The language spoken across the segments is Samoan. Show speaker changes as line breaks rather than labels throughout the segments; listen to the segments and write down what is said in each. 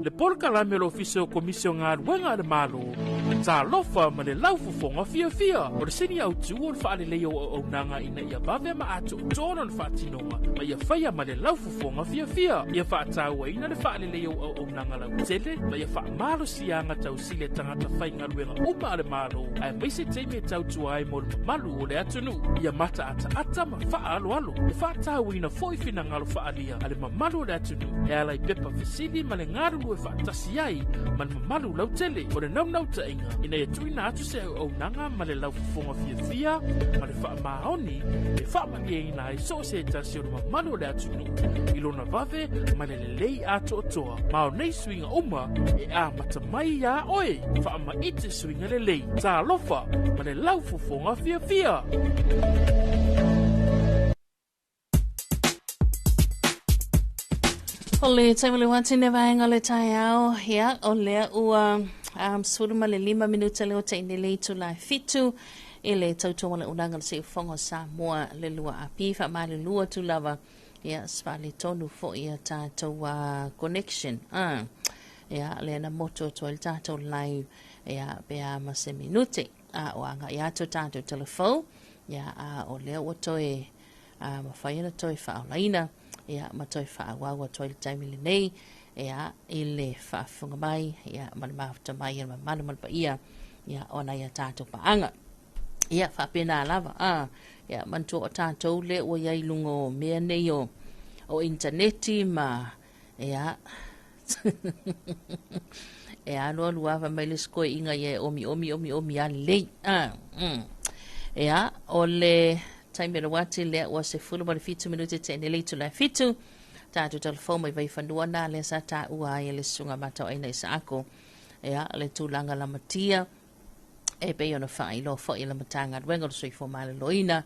Le polokalame o le Ofisa o Komisi o Galuega a le Malo, Talofa ma le Laufofoga Fiafia. O le sini autu o le faaleleia o auaunaga ina ia vave ma atoatoa lona faatinoga ma ia faia ma le laufofoga fiafia. Ia faatauaina le faaleleia o auaunaga lautele ma ia faamalosiaga tausili a tagata faigaluega uma a le Malo aemaise taimi e tautua ai mo le mamalu o le atunuu. Ia mataataata ma faaaloalo. E faatauaina foi finagalo faaalia a le mamalu o le atunuu e ala i pepa fesili ma le galulue faatasi ai ma le mamalu lautele. O le naunautaiga ina ia tuuina atu se auaunaga ma le laufofoga fiafia ma le faamaoni e faamalieina ai so o se tasi o le mamalu o le atunuu i lona vave ma le lelei atoatoa. Ma o nei suiga uma e amata mai iā oe. Faamaite suiga lelei. Talofa ma le laufofoga fiafia!
O le taimi le wati ne vaenga le taeao, ia, o lea ua um, 15 minuta le o te ine le itu lai fitu, i le tautua le unanga le seufonga o Samoa le lua api, wha malu lua tu lava, ia, sva le tonu fo ia tātou uh, connection, ia, le na motu atu ai le tātou live, ia, pe a ma se minute, a o anga ia atu tātou telefou, ia, a o lea ua toe, a mafai ona toe faaolaina ia ma toe faaauau atu ai le taimi lenei ia i le faafofoga mai ia ma le mafuta mai e le mamalu ma le paia ia ona ia tatou paaga. Ia faapena lava a ia manatua o tatou lea ua i ai i luga o mea nei o o initaneti ma Ia. e alu alu ava mai le sikoiga ia e omi omi omi omi a lelei. Ah, mm. Ia, o le taimi o le wati lea ua 17 minute te ene le itu lai fitu. Tātou telefon mai vai whanua nā lea sa tā ua ai e le susuga matauaina i Saako. Ia, le tulaga lamatia. E pei ona faailoa foi e le Matagaluega o le Soifua Maloloina,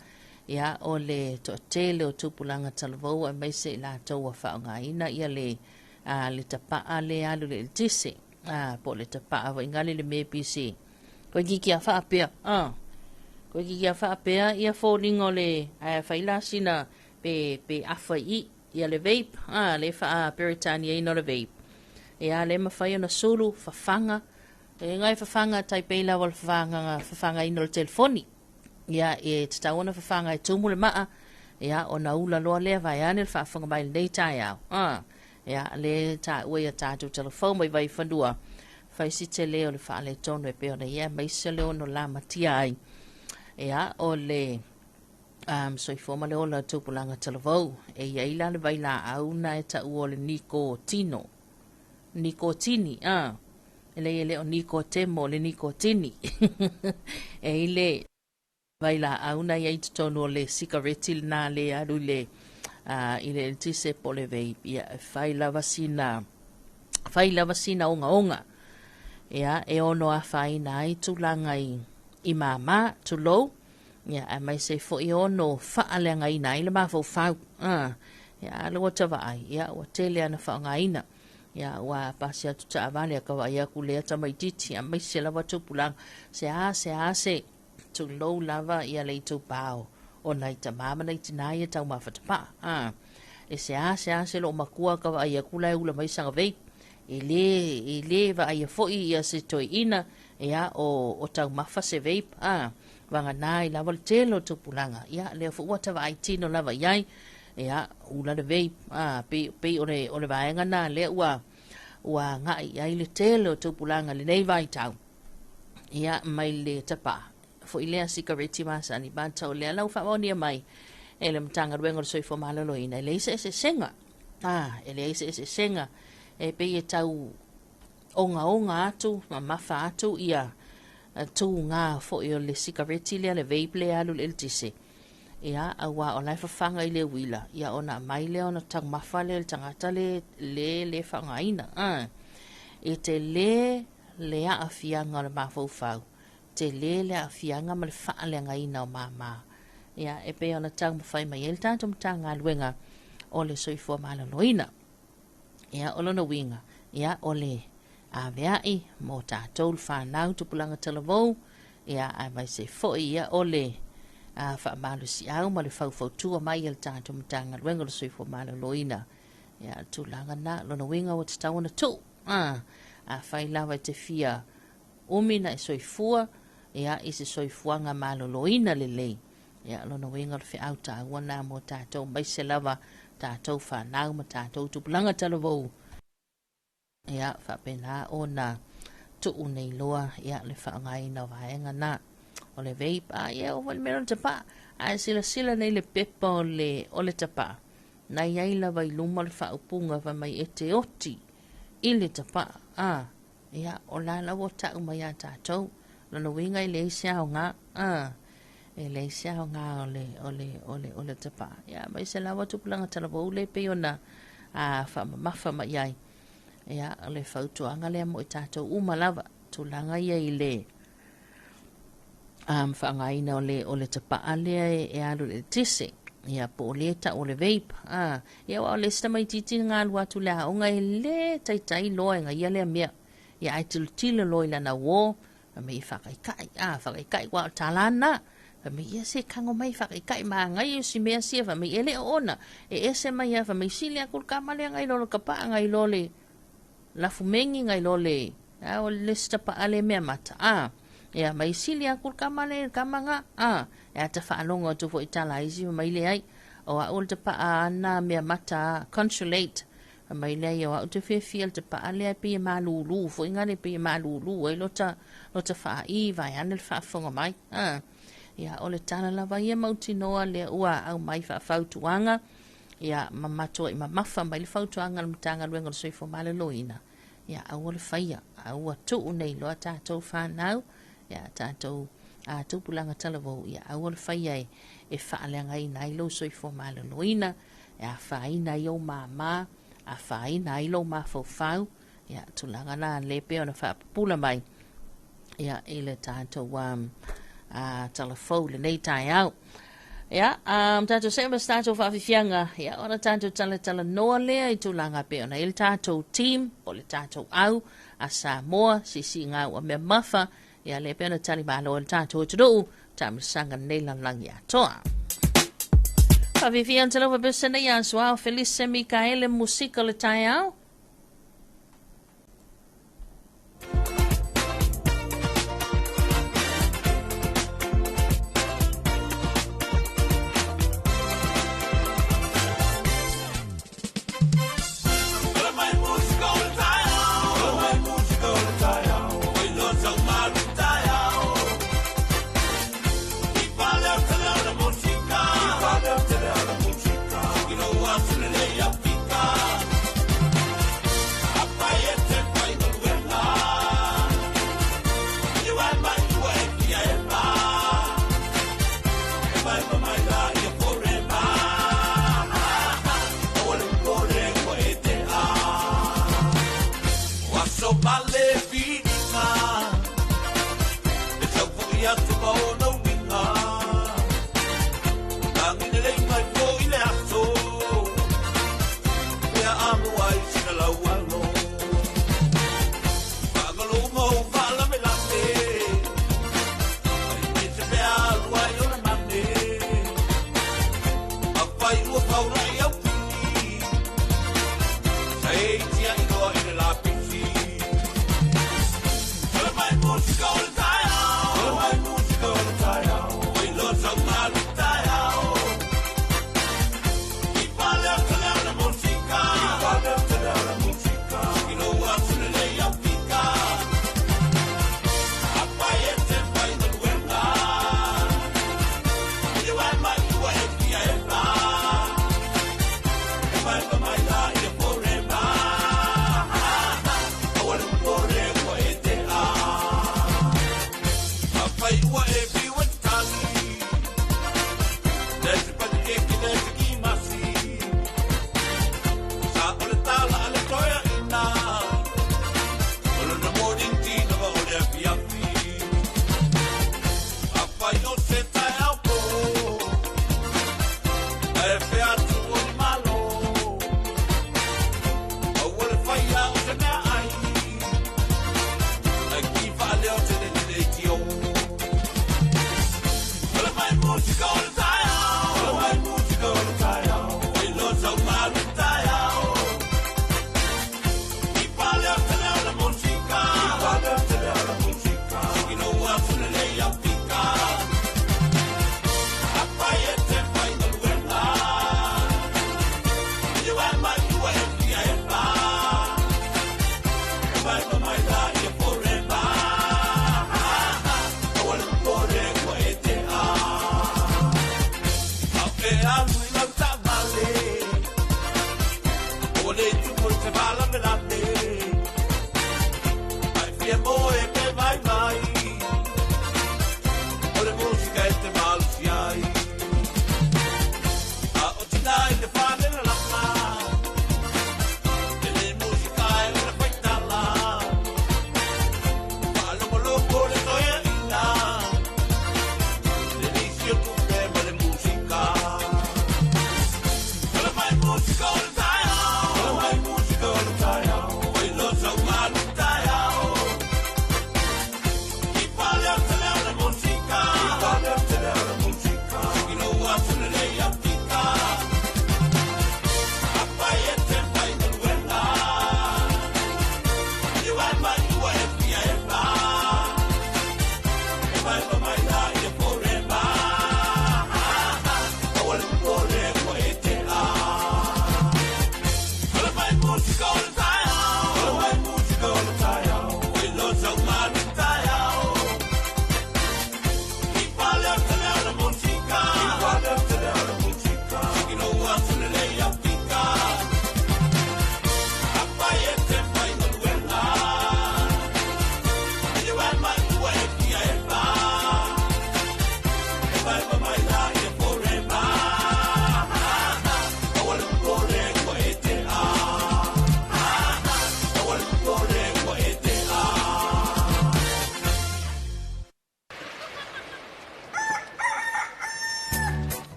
ia, o le toatele o tupulaga talavou aemaise i latou ua faaaogaina ia le, a, le tapaa le alu le eletise, a, po o le tapaa foi ngale le mea pc. Koe kiki a faapea, a, koe kiki a faapea ia foliga o le, ae fai la sina pe, pe afa i i, ia le vape, a, le faa-Peretaniaina o le vape. Ia, le mafai ona sulu, fafaga, E ngai fafaga tai pei lava o le fafagaga fafagaina o le telefoni. Ia, e tatau ona fafaga e tumu le maa, ia, ona ula loa lea vaeane le faafofoga mai i lenei taeao. A, ia, le taua ia tatou telefoni mai Vaifanua, fai si tele o le faaletonu e pei ona i ai aemaise le ono lamatia ai. Ia, o le um, soifua ma le ola o tupulaga talavou. E i ai la le vailaau na e taua o le nikotino. Nikotini, a. E leai e le o nikotemo, o le nikotini. e i le vailaau na i ai totonu o le sikareti lena le alu i le, uh, i le eletise po o le vape. Ia, e fai lava sina, fai lava sina ogaoga. Ia, e ono afaina ai tulaga i, i māmā, tulou, Ia, aemaise foi ono faaleagaina ai le mafaufau. A, ia, a lea ua ta vaai, ia, ua tele ana faaaogaina. Ia, ua pasi atu taavale a ka vaai aku lea tamaitiiti, aemaise lava tupulaga. Se a, se a se, tulou lava ia le itupa o, o nai tamā ma nai tinā ia taumafa tapaa. A, e se a, se a se loo makua ka vaai aku la e ula mai sana vape. E lē, e lē vaaia foi ia se toeaina, ia, o, o taumafa se vape, a, vagana ai lava le tele o tupulaga, ia, lea foi ua ta vaai tino lava i ai, ia, ula le vape, a, pei, pei o le, o le vaega na lea ua, ua agai i ai le tele o tupulaga i lenei vaitau, ia, mai le tapaa foi lea sikareti masani, matou lea la ua faamaonia mai e le Matagaluega o le Soifua Maloloina, e leai se eseesega, a, e leai se eseesega, e pei e tau ogaoga atu, mamafa atu ia tugā foi o le sikareti lea, le vape lea e alu i le eletise, ia, auā o la e fafaga i le uila, ia ona aumai lea ona taumafa lea i le tagata le, le, le faaaogaina. A, e tele le aafiaga o le mafaufau, tele le aafiaga ma le faaleagaina o māmā. Ia, e pei ona taumafai mai ai le tatou Matagaluega o le Soifua Maloloina. Ia, o lona uiga, ia, o le avea'i mo tatou le fanau tupulaga talavou, ia, aemaise foi, ia, o le a, faamalosiau ma le faufautua mai a le tatou Matagaluega o le Soifua Maloloina. Ia, o le tulaga lena, lona uiga ua tatau ona tuu. A, afai lava e te fia umi na e soifua, ia, i se soifuaga maloloina lelei, ia, o lona uiga o le feau taua lena mo tatou, aemaise lava tatou fanau ma tatou tupulaga talavou, ia, faapena ona tuu nei loa, ia, le faaaogaina o vaega na. O le vape, a, ia, oo foi i le mea lea o le tapaa. A e silasila nei i le pepa o le, o le tapaa, na i ai lava i luma o le faaupuga fai mai e te oti i le tapaa, a, ia, o la la ua tau mai ia tatou. Lona uiga e leai se aoga, a, e leai se aoga o le, o le, o le, o le tapaa. Ia, aemaise lava tupulaga talavou lea e pei ona a, faamamafa mai ai. Ia, o le fautuaga lea mo i tatou uma lava, tulaga ia i le um, faaaogaina o le, o le tapaa lea e, e alu i le eletise. Ia, po o lea tau o le vape. Ah, ia, aua o le isi tamaitiiti na alu atu i le aoga e le taitai loa e gaia lea mea. Ia, ae tilotilo loa i lana uō, fai mai e faakaikai, ah, faakaikai, aua o le tālā lena. Fai mai, ia se tago mai faakaikai magaia si mea sia, fai mai, e le o ona, e ese mai lava, fai mai, sili atu le tama lea nai lo le tapaa, nai lo le lafumegi, nai lo le, a o le isi tapaa lea mea mata, a. Ia, mai sili atu le tama lea i le tama na, a. E ata faalogo atu foi i tala a isi, fai mai, leai, o au o le tapaa ana mea mata a, consulate, Fai mai lea, o au te fiafia i le tapaa lea e pei e malūlū foi ngale, pei e malūlū ai lota, lota faaī vaeane le faafofoga mai. A, ia, o le tala lava ia mautinoa lea ua aumai faafautuaga, ia, ma matuai mamafa mai le fautuaga a le Matagaluega o le Soifua Maloloina, ia, aua le faia, aua tuu nei loa tatou fanau, ia, tatou a, tupulaga talavou, ia, aua le faia e, e faaleagaina ai lou soifua maloloina, e afaina ai ou māmā, afaina ai lou mafaufau, ia, tulaga la lea pei ona faapupula mai, ia, i le tatou um, tala fou i lenei taeao. Ia, um, tatou see ma se tatou faafiafiaga, ia, ona tatou talatalanoa lea i tulaga pei ona i ai le tatou team, po o le tatou au a Samoa, siisiiga ua mea mafa, ia lea pei ona talimalo ai le tatou atunuu, taamilosaga lenei lalolagi atoa. Faafiafia atu lava pese nei a Joao Felice Mikaele musika o le taeao.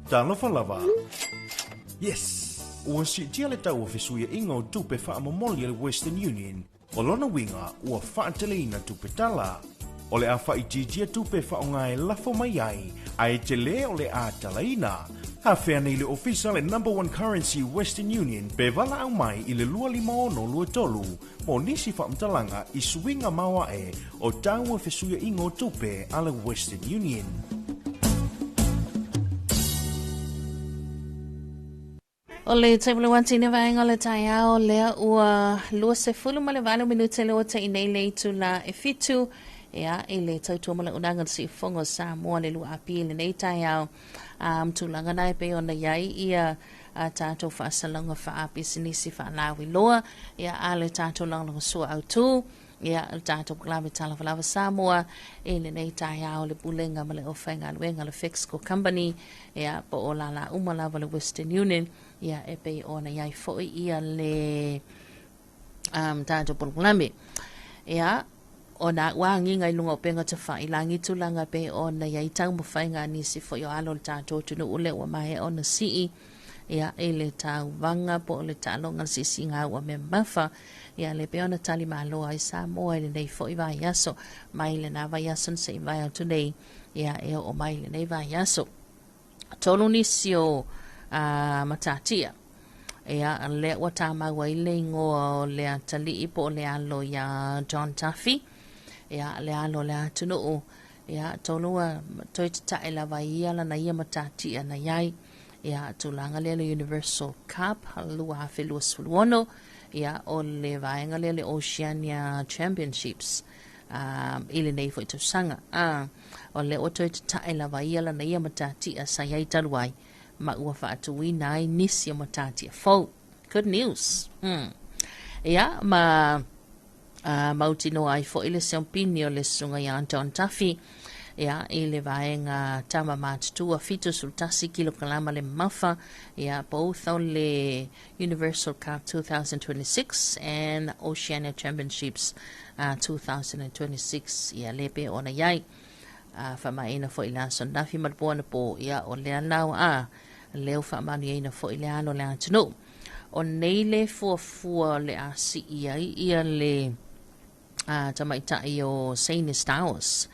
Talofa lava. Yes! Ua siitia le tau o fesuiaiga o tupe faamomoli a le Western Union, o lona uiga ua faateleina tupe tala. O le a faaitiitia tupe e faaaoga e lafo mai ai, ae tele o le a talaina. Afea nei le ofisa le Number One Currency Western Union pe valaau mai i le 25623 mo nisi faamatalaga i suiga maoae o tau o fesuiaiga o tupe a le Western Union.
O le taimi ua tini vaega o le taeao lea ua 28 minute le ua tai nei le itula e fitu ia i le tautua ma le unaga le siufogo o Samoa le lua api i lenei taeao tulaga na e pei ona i ai ia a tatou faasalauga faapisinisi faalauiloa ia a le tatou lagolagosua autū ia le tatou polokalame Talofa Lava Samoa i lenei taeao le Pulega ma le Aufaigaluega le Fexco Company ia po o lala uma lava le Western Union ia e pei ona i ai foi ia le tatou polokalame ia ona ua agiga i luga o upega tafailagi tulaga pei ona i ai taumafaiga a nisi foi o alo o le tatou atunuu lea ua maea ona sii ia i le tauvaga po o le taaloga le siisiiga ua mea mamafa ia le pei ona tali malo ai Samoa i lenei foi vaiaso mai lena vaiaso na se i vae atu nei ia e oo mai lenei vaiaso. Tolu nisi o matatia ia lea ua tamau ai le igoa o le atalii po o le alo iā John Duffy ia le alo o le atunuu ia tolu ua toe tatae lava ia lana ia matatia na i ai ia tulaga lea le Universal Cup 2026 ia o le vaega lea le Oceania Championships i lenei foi tausaga. O lea ua toe tatae lava ia lana ia matatia sa i ai talu ai ma ua faatuina ai nisi o matatia fou. Good news. Ia, ma mautinoa ai foi le siampini o le susuga ia John Duffy ia i le vaega tama matutua 71 kilokalama le mamafa ia both o le Universal Cup 2026 and Oceania Championships 2026 ia le pe ona i ai faamaeaina foi le aso ananafi ma le po anapo ia o lea lau a leo faamanuiaina foi le alo o le atunuu. O nei le fuafua o le a sii ai ia le tamaitai o Saini Stowers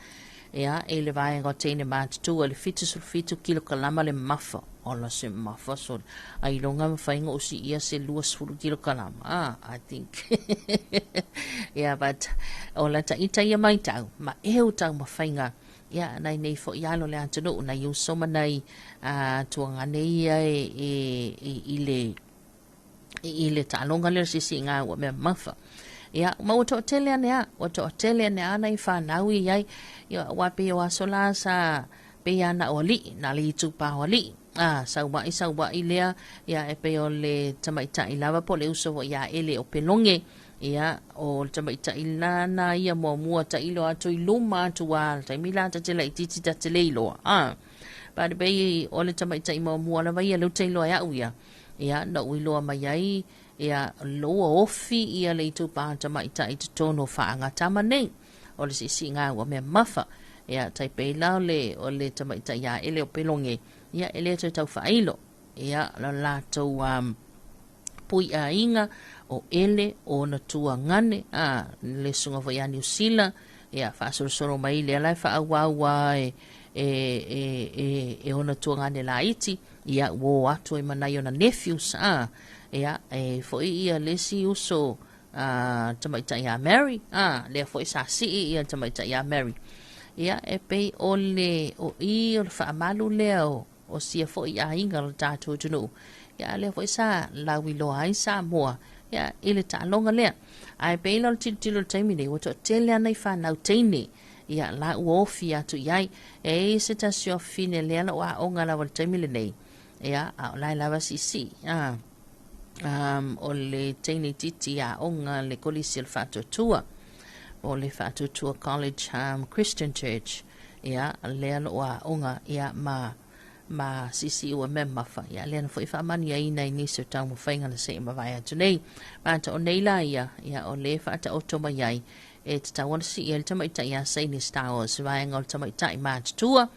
ia i le vaega o teine matutua i le 77 kilokalama le mamafa. Ola se mamafa sole. Ailoga e mafai ona ou siia se 20 kilokalama. I think. Yeah, but o lata ita ia maitau, ma eu taumafaiga ia nai nei foi alo o le atunuu, nai uso ma nai tuagane ia e, e, e, i le i le taaloga lea o le siisiiga ua mea mamafa. Ia, ma ua toatele ane a, ua toatele ane a nai fanau i ai. Ia, aua pei o aso la sa pei lava na o alii, na o le itupa o alii. A, saua'i, saua'i lea, ia, e pei o le tamaitai lava po o le uso foi ia Ele o Peloge, ia, o le tamaitai lana ia muamua tailo atu i luma atu a, le taimi la ta te laitiiti ta te le iloa, a. But e pei o le tamaitai muamua lava ia lea ou te iloa e a'u ia, ia, na ou iloa mai ai, ia, ua ofi ia le itupa tamaitai i totonu o faagatama nei. O le siisiiga ua mea mamafa. Ia, tai pei la o le, o le tamaitai ia Ele o Peloge, ia, e le toe tau faailo. Ia, lo latou um, pui aiga, o Ele, o ona tuagane, a, le susuga foi ia Niusila, ia, faasolosolo mai lea la e faaauau a e, e, e, e, e ona tuagane laiti, ia, ua o atu ai ma nai ona nephews, a, ia, e foi ia le isi uso, a, tamaitai ia Mary, a, lea foi sa sii ia tamaitai ia Mary. Ia, e pei o le, o i o le faamalu lea o, o sia foi aiga o le tatou atunuu. Ia, lea foi sa lauiloa ai Samoa, ia, i le taaloga lea. Ae pei la o le tilotilo i le taimi nei, ua toatele ana i fanau teine, ia, la ua ofi atu i ai. E i ai se tasi o afafine lea la ua aoga lava i le taimi lenei, ia, a o la e lava siisii, a. Um, o le teine itiiti aoga le Kolisi o le Faatuatua, o le Faatuatua College um, Christian Church, ia, lea lo o aoga, ia, ma, ma siisii ua memafa, ia, lea na foi faamanuiaina i nisi o taumafaiga na se i mavae atu nei. Ma o nei la ia, ia, o le faataoto mai ai, e tatau ona sii ai le tamaitai ia Saini Star Wars, vaega o le tamaitai matutua,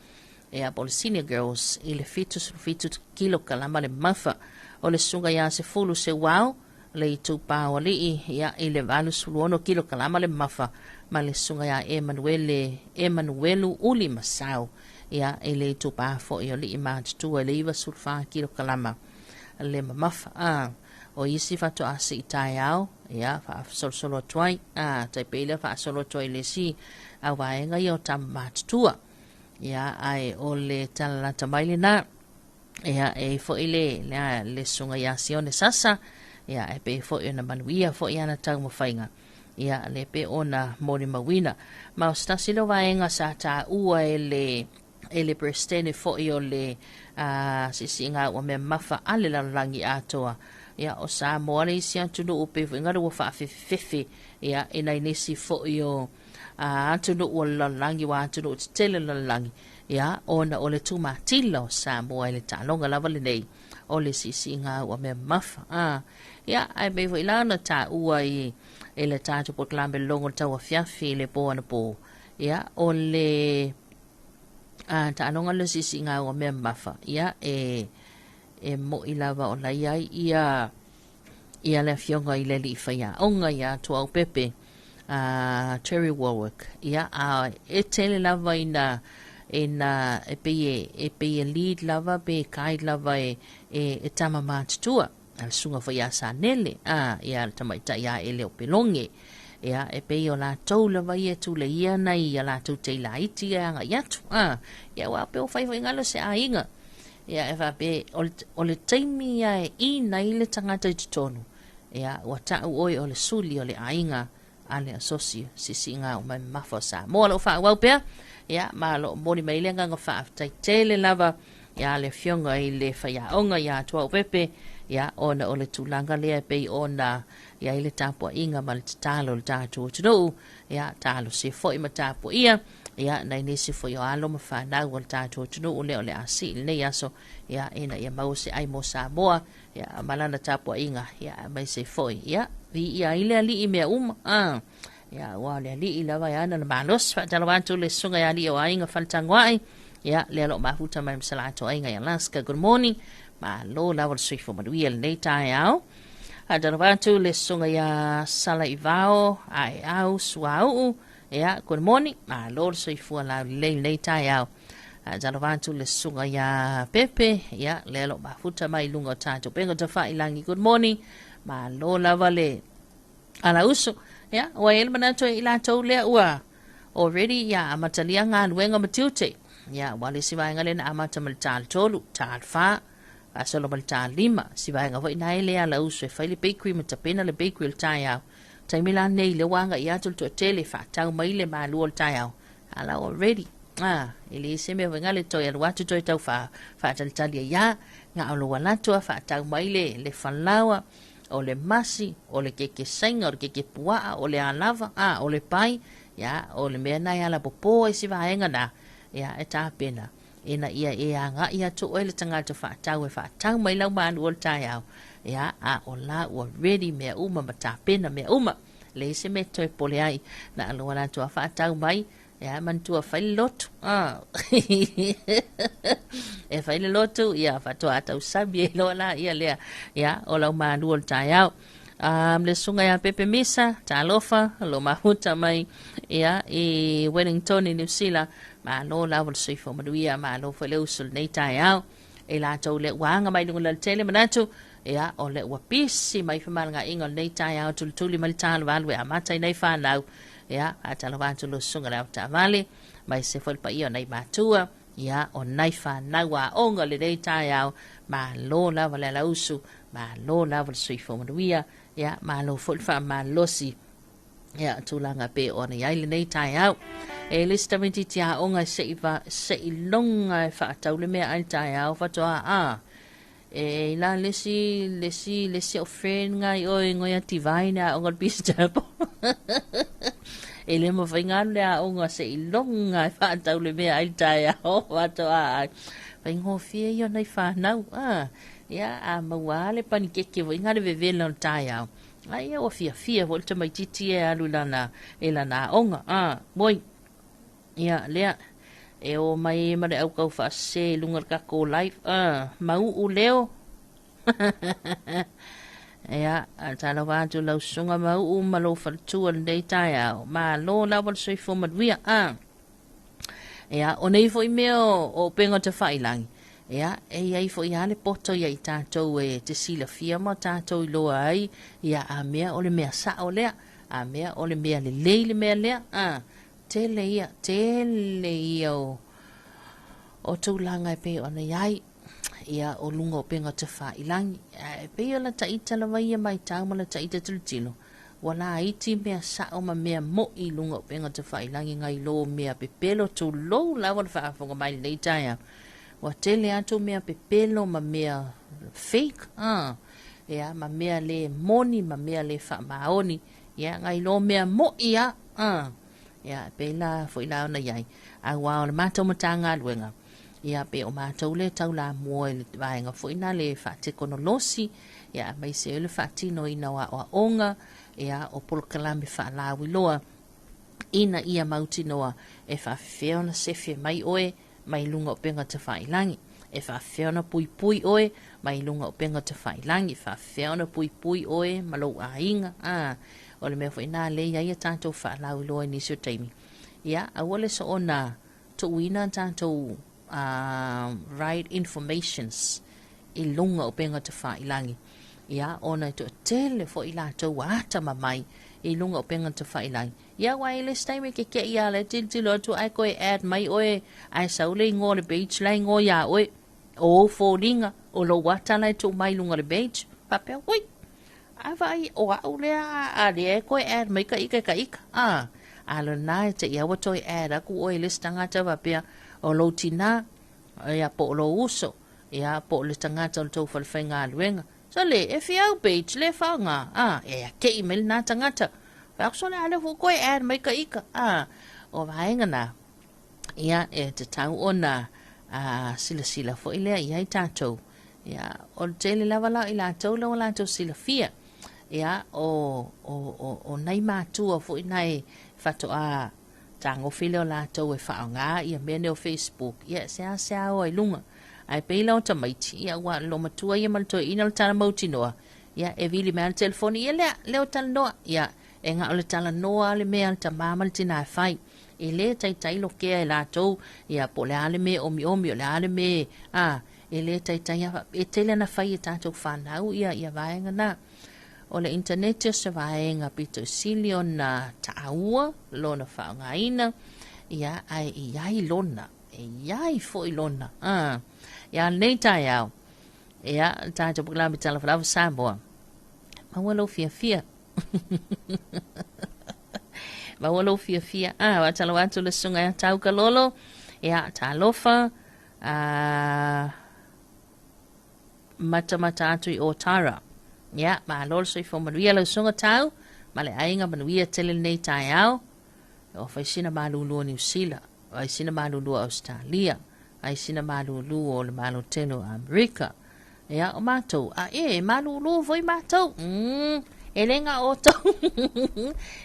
ia, po o le Senior Girls, i le 77 kilokalama le mamafa. O le susuga ia Sefulu Seuao, le itupa o alii, ia, i le 86 kilokalama le mamafa, ma le susuga ia Emanuele, Emanuelu Uli Masao, ia, i le itupa foi o alii matutua i le 94 kilokalama le mamafa. A, o isi faatoa sii taeao, ia, faasolosolo atu ai, a, tai pei lea faasolo atu ai i le isi au vaega ia o tama matutua. Ia, ae o le tala lata mai lena. Ia, e i foi le, le, le susuga ia Sione Sasa, ia, e pei foi ona manuia foi ana taumafaiga. Ia, le pe ona molimauina. Ma o se tasi lea o vaega sa taua e le, e le Peresetene foi o le uh, siisiiga ua mea mamafa a le lalolagi atoa. Ia, o Samoa le isi atunuu pei foi galo ua faafefefefe, ia, e nai nisi foi o a atunuu o le lalolagi, ua atunuu tetele o le lalolagi, ia, ona o le tumatila o Samoa i le taaloga lava lenei o le siisiiga ua mea mamafa. A, ia, ae pei foi la ona taua i, i le tatou polokalame logo le tauafiafi i le po anapo, ia, o le a, taaloga le siisiiga ua mea mamafa, ia, e, e mo'i lava o la i ai ia, ia le afioga i le alii faiaoga ia Tuaupepe, a Terry Warwick. Ia, a e tele lava ina ina e pei e, e pei e lead lava pe guide lava e, e, e tama matutua. A le susuga foi ia Sanele, a, ia le tamaitai ia Ele o Peloge. Ia, e pei o latou lava ia e tuleia nai ia latou teilaiti e agai atu. A, ia ua pe o fai foi ngalo se aiga. Ia, e faapea, o le, o le taimi ia e ina ai le tagata i totonu, ia, ua ta'u ʻoe o le suli o le aiga a le asosi siisiiga uma e mamafa o Samoa. O lo o faaauau pea, ia, ma o lo o momoli mai le agaga faafetai tele lava ia le afioga i le faiaoga ia Tuaopepe, ia, ona o le tulaga lea e pei ona i ai le tapuaiga ma le tatalo o le tatou atunuu, ia, talosia foi ma tapuaia, ia, nai nisi foi o alo ma fanau o le tatou atunuu lea o le a sii i lenei aso, ia, ina ia maua se ai mo Samoa, ia, ma lana tapuaiga, ia, aemaise foi, ia, viia ai le Alii i mea uma, a, ia, aua o le Alii lava e ana le malosi. Faatalofa atu le susuga ia Alii o Aiga Faletagoai, ia, lea o lo o mafuta mai ma se latou aiga i Alaska. Good morning. Malo lava le soifua manuia lenei taeao. Faatalofa atu le susuga ia Salaivao, Aeau, Suauu, ia, good morning. Malo le soifua laulelei lenei taeao. Talofa atu le susuga ia Pepe, ia, lea lo mafuta mai i luga o tatou upega tafailagi. Good morning. Malo lava le alausu. Ia, ua i ai le manatu i latou lea ua already ia amatalia galuega ma tiute. Ia, ua le isi vaega lea na amata ma le 3:30, 4:00, faasolo ma le 5:30. Si vaega foi na e le alausu e fai le bakery ma tapena le bakery o le taeao. Taimi la nei lea ua agai atu le toatele e faatau mai le malua o le taeao. A la ua ready. A, e leai se mea foi le toe alu atu toe tau faatalitali ai lava, na o lou alu atu lava faatau mai le falaoa, o le masi, o le keke saina, o le keke puaa, o le a lava, a, o le pai, ia, o le mea lena e alapopo ai si vaega na, ia, e tapena, ina ia e agai atu oe le tagata faatau e faatau mai lau manu o le taeao, ia, a o la ua ready mea uma ma tapena mea uma. Leai se mea e toe pole ai, na o lou alu atu lava faatau mai, Ia, manatua fai le lotu. Ah. E fai le lotu, ia, faatoa tausami ai loa la ia lea. Ia, o lau malu o le taeao. Le susuga ia Pepe Misa, talofa, lo mafuta mai, ia, i Wellington i Niu Sila. Malo lava le soifua manuia, malo foi le uso i lenei taeao. E latou lea ua aga mai luga o le alatele manatu, ia, o lea ua pisi mai femalagaaiga o lenei taeao tulituli mai le talovalu e amata ai nei fanau. Ia, faatalofa atu lau susuga i le avetaavale, aemaise foi le paia o nai matua, ia, o nai fanau aoga o lenei taeao, malo lava le alausu, malo lava le soifua manuia, ia, malo foi le faamalosi. Ia, tulaga pei ona i ai lenei taeao. E le se tamaitiiti aoga e se i loga e faatau le meaai i le taeao faatoa a. E i la le isi, le isi, le isi au friend nga i oe ngoi a Divine aoga o le Peace Chapel. E le mafai nga alu le aoga se i loga e faatau le meaai i le taeao faatoa ai. Faigofie ia o nai fanau. A, ia, a maua lava le panikeke foi nga le vevela o le taeao. A ia ua fiafia foi le tamaitiiti e alu i lana, i lana aoga. A, moi. Ia, lea, e o mai ma le au kau faasese i luga o le tatou live. A, mau'u leo. Ia, talofa atu lau susuga mau'u ma lou faletua i lenei taeao. Malo lava le soifua manuia. A, ia, o nei foi mea o upega tafailagi, ia, e i ai foi lava le poto ia i tatou e te silafia ma tatou iloa ai, ia, a mea o le mea sa'o lea, a mea o le mea lelei le mea lea. A, tele ia, tele ia o tulaga e pei ona i ai, ia, o luga o upega tafailagi. Ae pei o lata ita lava ia matau ma lata ita tilotilo, Ua laiti mea sa'o ma mea mo'i i luga o upega tafailagi nai lo mea pepelo tulou lava le faafofoga mai i lenei taeao. Ua tele atu mea pepelo ma mea fake, a, ia, ma mea le moni ma mea le faamaoni, ia, nai lo mea mo'i lava, a. Ia, e pei la foi la ona i ai, auā o le matou Matagaluega, ia, pei o matou lea e taulamua i le vaega foi lena le faatekonolosi, ia, aemaise ai le faatinoina o aoaoga, ia, o polokalame faalauiloa, ina ia mautinoa e faafefea ona sefe mai oe mai luga o upega tafailagi, e faafefea ona puipui oe mai luga o upega tafailagi, e faafefea ona puipui oe ma lou aiga. A, o le mea foi lena lea e i ai a tatou faalauiloa i nisi o taimi. Ia, aua le soona tuuina tatou right informations i luga o upega tafailagi, ia, ona e toatele foi i latou ua atamamai i luga o upega tafailagi. Ia, aua e le se taimi e keke'i lava la e tilotilo atu ae toe add mai oe ae sau le igoa o le page la e igoa iā oe, o ou foliga, o lou ata la e tuu mai i luga o le page. Faapea, oi, a vaai o au lea a lea e toe add mai ka ika e ka ika. A, a lena e te i ua toe add aku oe i le isi tagata faapea o lou tinā, ia, po o lou uso, ia, po o le tagata o le tou falefaigaluega. So le, e fia au page le faaaoga, a, e ake'i mai lena tagata. Fai atu, sole a lea foi ua toe add mai ka ika, a, o vaega na, ia, e tatau ona silasila foi lea i ai tatou. Ia, o le tele lava la o i latou lea ua latou silafia, ia, o, o, o, o nai matua foi na e faatoa tagofi lea o latou e faaaoga ia mea nei o Facebook, ia, e seasea o ai luga. Ae pei la o tamaiti, ia, ua loomatua ia ma le toeaina o le tala mautinoa, ia, e vili mai lava le telefoni, ia lea, lea o talanoa, ia, e na o le talanoa lava le mea a le tamā ma le tinā e fai. E le taitai lokea e latou, ia, po o le a le mea e omiomi, o le a le mea, a, e le taitai lava, e tele ona fai e tatou fanau ia, ia vaega na. O le initaneti o se vaega pito i sili ona taua lona faaaogaina, ia, ae i ai lona, e i ai foi lona, a. Ia, lenei taeao, ia, le tatou polokalame Talofa Lava Samoa, maua lou fiafia. Maua lou fiafia. A, faatalofa atu le susuga ia Tau Kalolo. Ia, talofa, matamata atu i Otara. Ia, malo le soifua manuia lau susuga Tau, ma le aiga manuia tele lenei taeao. O faisina malulu o Niu Sila, o aisina malulu o Australia, aisina malulu o le Malo tele o Amerika. Ia, o matou, a e, malulu foi matou. E le gā outou.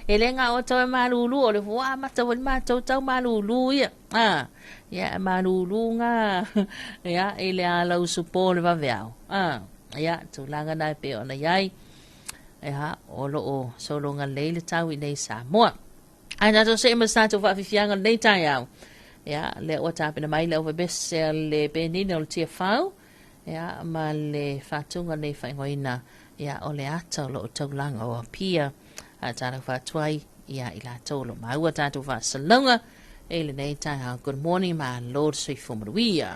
E le gā outou e malulu, o le fua amata foi le matou tau malulu ia. Ah, ia, e malulu ngā, ia, i le ala usupo le vaveao. Ah, ia, tulaga na e pei ona iai. Ia, o loo sologa lelei le tau i nei Samoa. Ae tatou see ma se tatou faafifiaga o lenei taeao. Ia, lea ua tapena mai le aufaipisinisi a le Penina o le Tiafau, ia, ma le faatuga o lenei faaigoaina, ia, o le ata o loo taulaga o Apia. A talofa atu ai ia i latou o lo o maua tatou faasalalauga i lenei taeao. Good morning, malo le soifua manuia.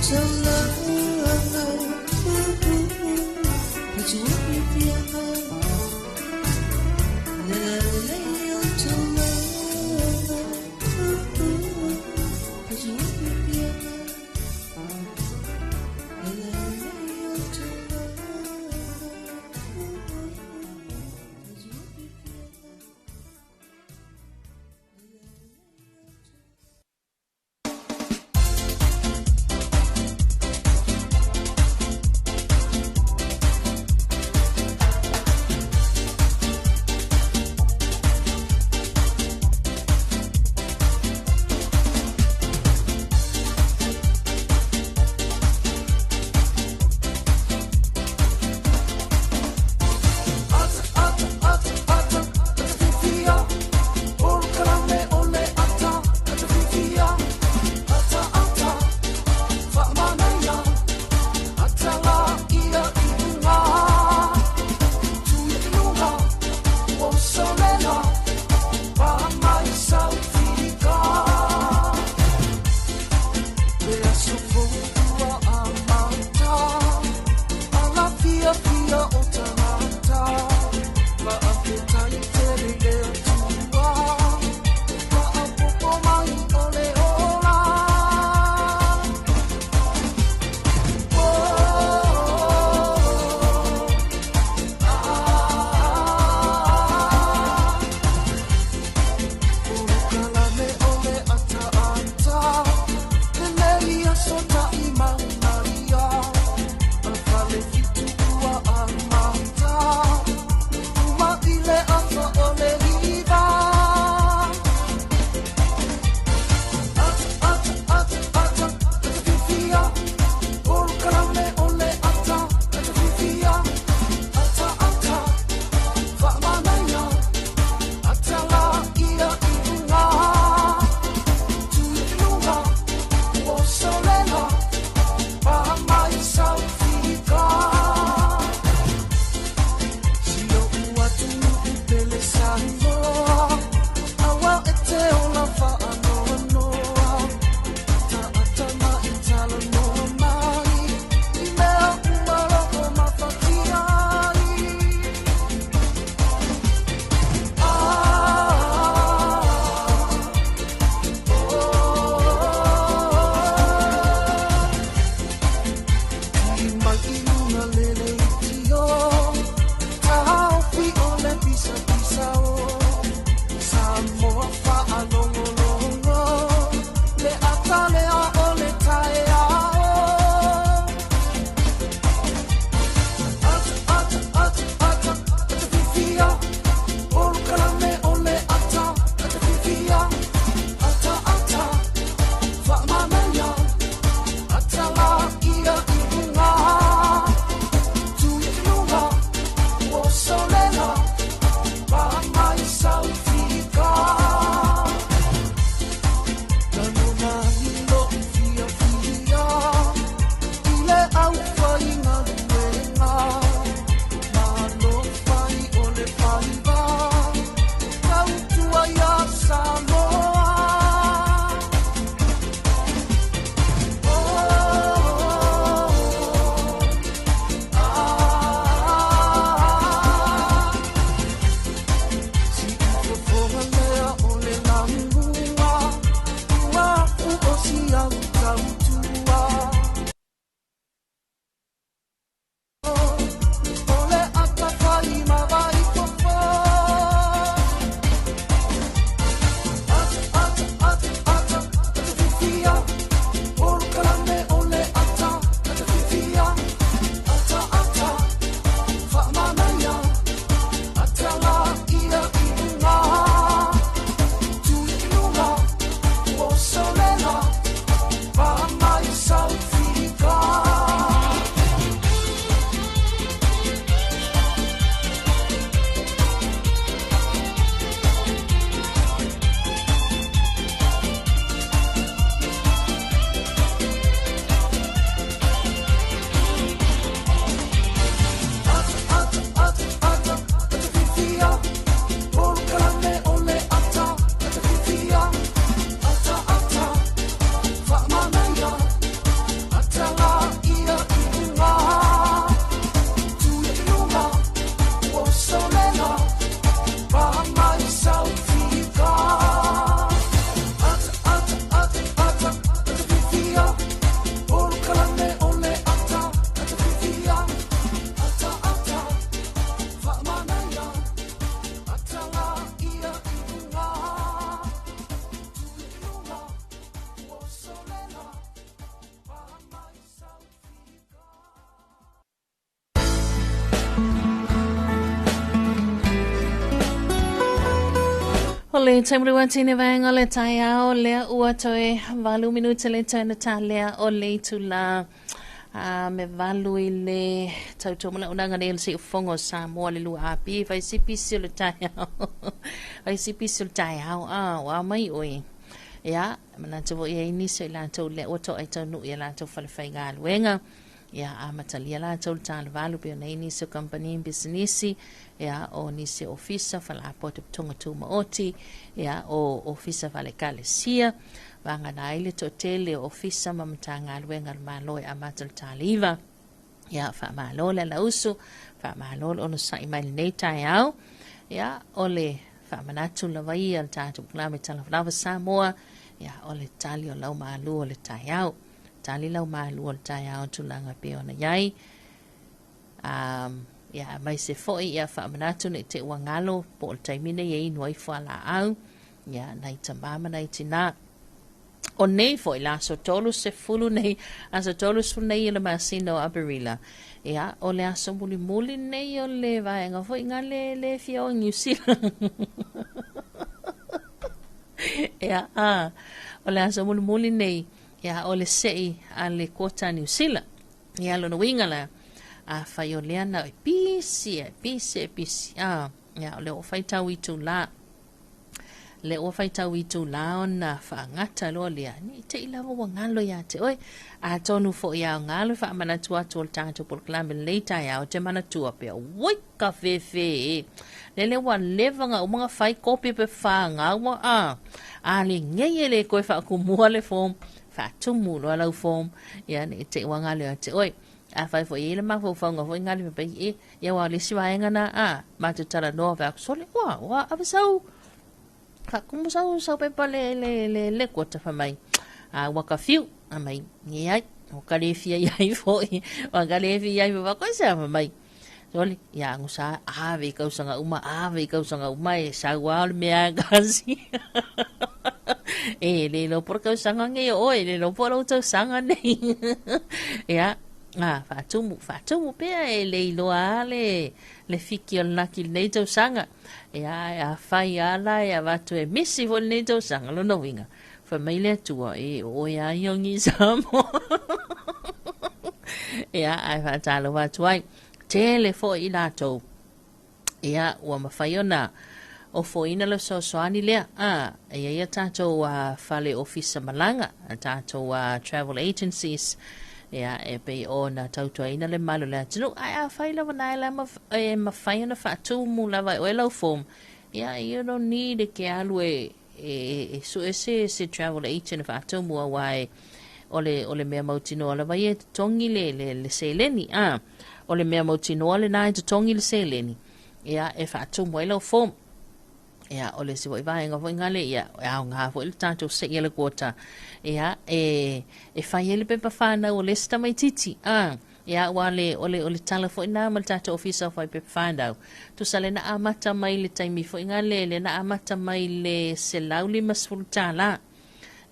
Taulaga, matua fiafiaga. Le la lelei o le taulaga, matua fiafiaga. Le la lelei o le taulaga, matua fiafiaga.
O le taimi ua tine vaega o le taeao lea ua toe 8 minute le toe na tālea o le itulā a me valu i le tautuamanaʻunaga nei o le Siufofoga o Samoa le lua AP fai si pisi o le taeao fai si pisi o le taeao a ua mai oe ia manatu foi ai nisi o i latou lea ua toai taunuu i a latou falefaigaluega Ia amatalia latou le talevalu pei ona i ai nisi o kamupani ma pisinisi, ia o nisi o ofisa faalapotopotoga tumaoti, ia o ofisa faale-ekalesia, vagana ai le toatele o ofisa ma matagaluega a le Malo e amata le taliva. Ia faamalo le alausu, faamalo le onosai mai lenei taeao. Ia o le faamanatu lava ia o le tatou polokalame Talofa Lava Samoa, ia o le tali o lau malu o le taeao. Tali lau malu o le taeao tulaga e pei ona i ai. Um, ia aemaise foi ia faamanatu ne i te ua galo po o le taimi nei e inu ai fualaau, ia nai tamā ma nai tinā. O nei foi le aso 30 nei, aso 30 nei o le masina o Aperila, ia o le aso mulimuli nei o le vaega foi nga le, le fia o i Niu Sila. Ia, a, o le aso mulimuli nei, Ia, o le seʻi a le Kota Niu Sila. Ia, lona uiga la, afai o lea na e pisi e pisi e pisi, a, ia, o lea ua faitau itulā, lea ua faitau itulā ona faagata loa lea, ne i te i lava ua galo iā te oe. Atonu foi a o galo e faamanatu atu o le tatou polokalame lenei taeao, te manatua pea, ui ka fefe e. Lele ua leva ga uma ga fai kopi pe whāngau a. A le ngei e le koe whaakumua le form, whaatumu loa lau form, ia ne i te ua ngale o te oe. A whai fo i le mafaufauga foi ngale pe e, ia wa le si vaenga na a, ma te tala noa wha sole, ua, ua, ave sau, whaakumu sau, sau pepa le, le, le, le kua ta mai. A ua ka fiu, a mai, nge ai, ua ka le fia iai foi, ua ka le fia iai foi, koe se a mai. Sole, ia agusa ave i kausaga uma, ave i kausaga uma e sau lava o le mea e kasi. E le iloa po o le kausaga nei o oe, le iloa po o lou tausaga nei. Ia, a, faatumu, faatumu pea e le iloa lava le, le fiki o le laki i lenei tausaga. Ia, ae afai lava la e avatu e misi foi lenei tausaga, lona uiga, fai mai le Atua, e o oe lava ia o ni Samoa. Ia, ae faatalofa atu ai. Tele foi i latou, ia, ua mafai ona ofoina le fesoasoani lea. A, e i ai a tatou fale ofisa malaga, a tatou travel agencies, ia, e pei ona tautuaina le malu o le atunuu. Ae afai lava na e la e mafai ona faatumu lava e oe lau form, ia, you don't need e ke alu e e sue se se travel agent e faatumu aua e o le o le mea mautinoa lava ia e totogi le le le seleni a o le mea mautinoa lena e totogi le seleni ia e faatumu ai lau form ia o le isi foi vaega foi ngale ia e aoga foi le tatou seʻi a le quota ia e e fai ai le pepa whānau o le isi tamaititi a Ia, aua le, o le, o le tala foi na ma le tatou Ofisa o Fuaipepa Whānau. Tusa le na amata mai le taimi foi nga le, le na amata mai le $150 tālā.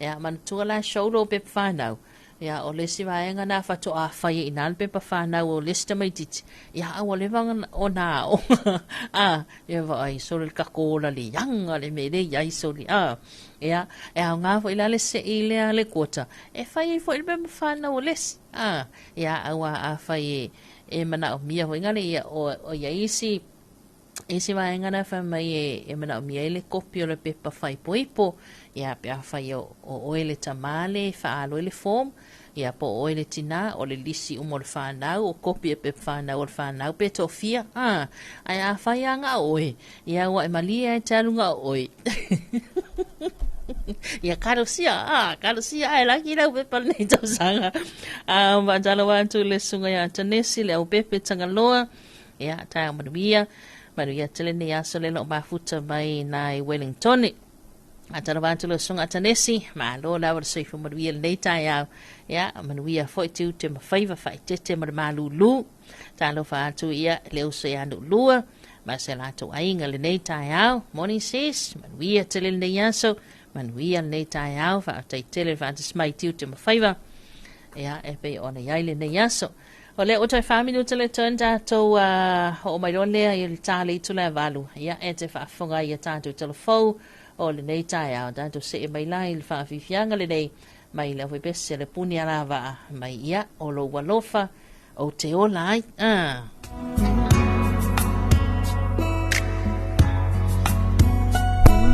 Ia, manatua la show lo pepa whānau. Ia, o le isi vaega na whatoa whai i nā le pepa whānau o le isi tamaititi. Ia, a ua leva o nā aoga. A, ia vaai, sole le kakola le ianga le me le iai sole. A, ia, e aoga foi la le seʻi lea le quota. E fai ai foi le pepa whānau o le isi. A, Ia, auā afai e, e manaʻomia foi ngale, ia, o, o ia isi, isi vaega na fai mai e, e manaʻomia ai le kopi o le pepa faaipoipo, ia, pe afai o, o oe le tamā le faalo ai le form, ia, po o oe le tinā, o le lisi uma o le whanau, o kopi e pepa whanau o le whanau, pe toafia, a, ae afai lava nga o oe, ia, ua e malie lava e te alu nga o oe. Ia kalosia, a, kalosia ae laki lau pepa lenei tausaga. A, faatalofa atu i le susuga ia Tanesi, le aupepe Tagaloa, ia, taeao manuia, manuia tele lenei aso le lo o mafuta mai nai Wellingtone. Faatalofa atu le susuga a Tanesi, malo lava le soifua manuia lenei taeao. Ia, manuia foi tiute ma faiva faaeteete ma le malūlū. Talofa atu ia le uso ia Nu'ulua ma se latou aiga lenei taeao. Morning sis, manuia tele lenei aso, manuia lenei taeao, faafetai tele le faatasi mai tiute ma faiva. Ia, e pei ona i ai lenei aso. O lea ua toe 4 minuta le toe tatou ho'o mai loa lea i le ta le itula e 8. Ia, e te faafofoga ai i a tatou talafou o lenei taeao. Tatou see mai la i le faafiafiaga lenei mai le aufaipiasi a le puni alavaa mai ia o lou alofa ou te ola ai. Ah.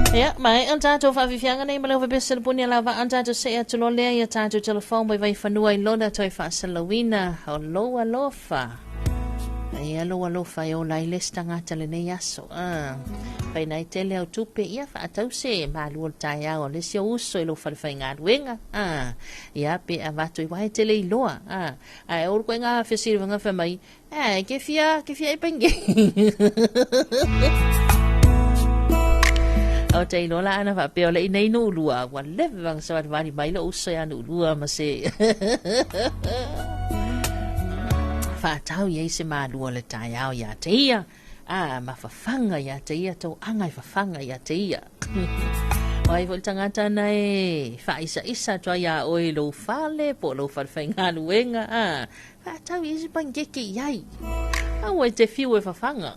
Ia, maea le tatou faafiafiaga nei ma le aufaipiasi a le puni alavaa, tatou see atu loa lea ia tatou telefoni mai Vaifanua i lona toe faasalauina o lou alofa. Ia lou alofa e ola ai le isi tagata lenei aso. Ah. Faina ai tele au tupe, ia faatau se malu o le taeao a le isi ou uso i lou fale faigaluega. Ah. Ia pe avatu i wae tele iloa. Ah. Ae o le koena fesili fanga fai mai, eh, ke fia, ke fia e penge. O te iloa la ana faapea o le inei nuu lua, ua leva ona savalivali mai lou uso ia nuu lua ma se faatau i ai se malua o le taeao ia te ia. A, ma fafaga ia te ia, tauaga e fafaga ia te ia. O ai foi le tagata na e faaisaisa atu ai iā oe i lou fale po o lou falefaigaluega, a, faatau i ai se panikeke i ai. Aua e te fiu e fafaga.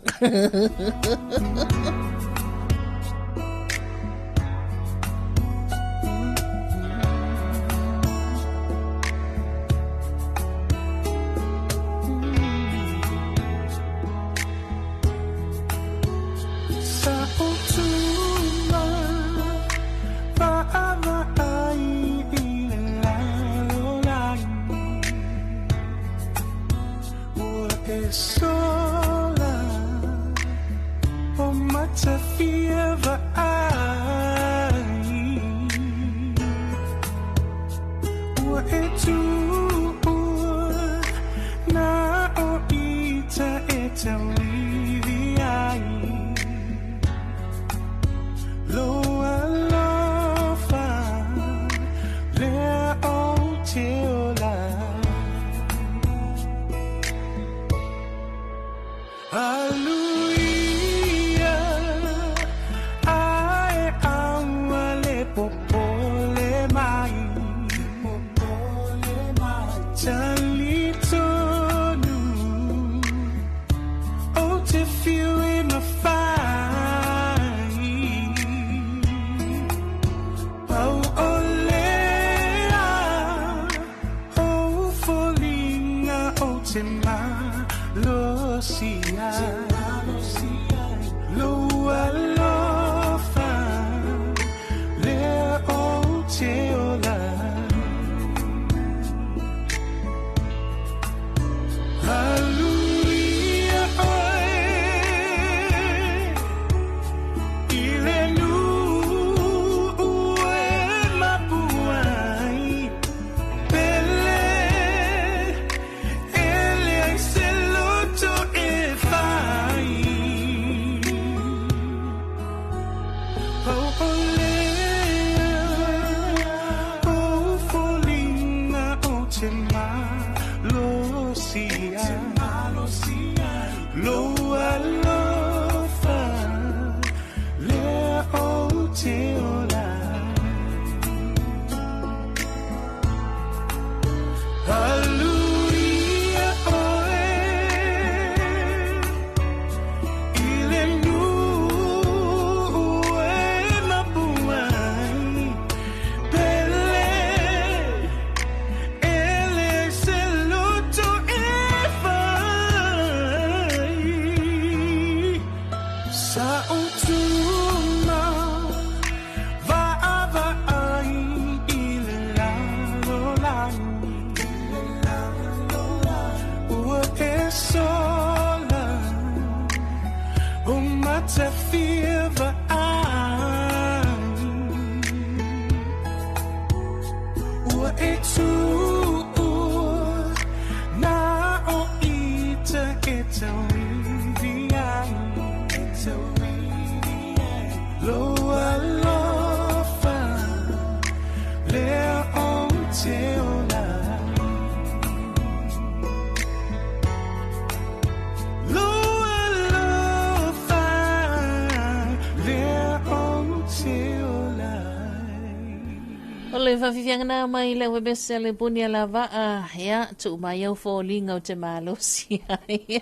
O le faafiafiaga mai le webese le puni ala vaa ia tuu mai au foliga ou te malosi ai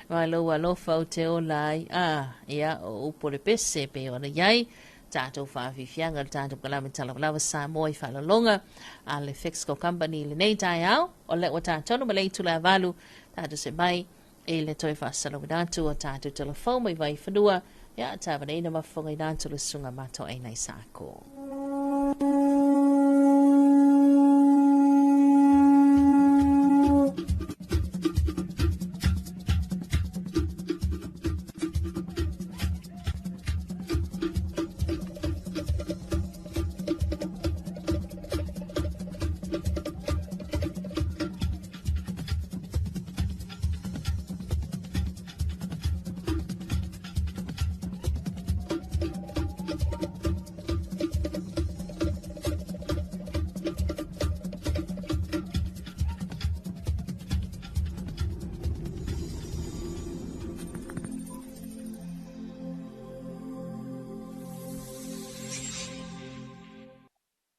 ma lou alofa ou te ola ai. A ia o upu o le pese pei ona i ai. tatou faafiafiaga le tatou kalame talavalava Samoa i faalologa a le Fexco Company i lenei taeao. O lea ua tatonu ma le itula e 8 tatou se mai i le toe faasalauina atu o tatou telefou mai Vaifanua, ia tavaneina mafofogaina atu le susuga Matoaina Isaako.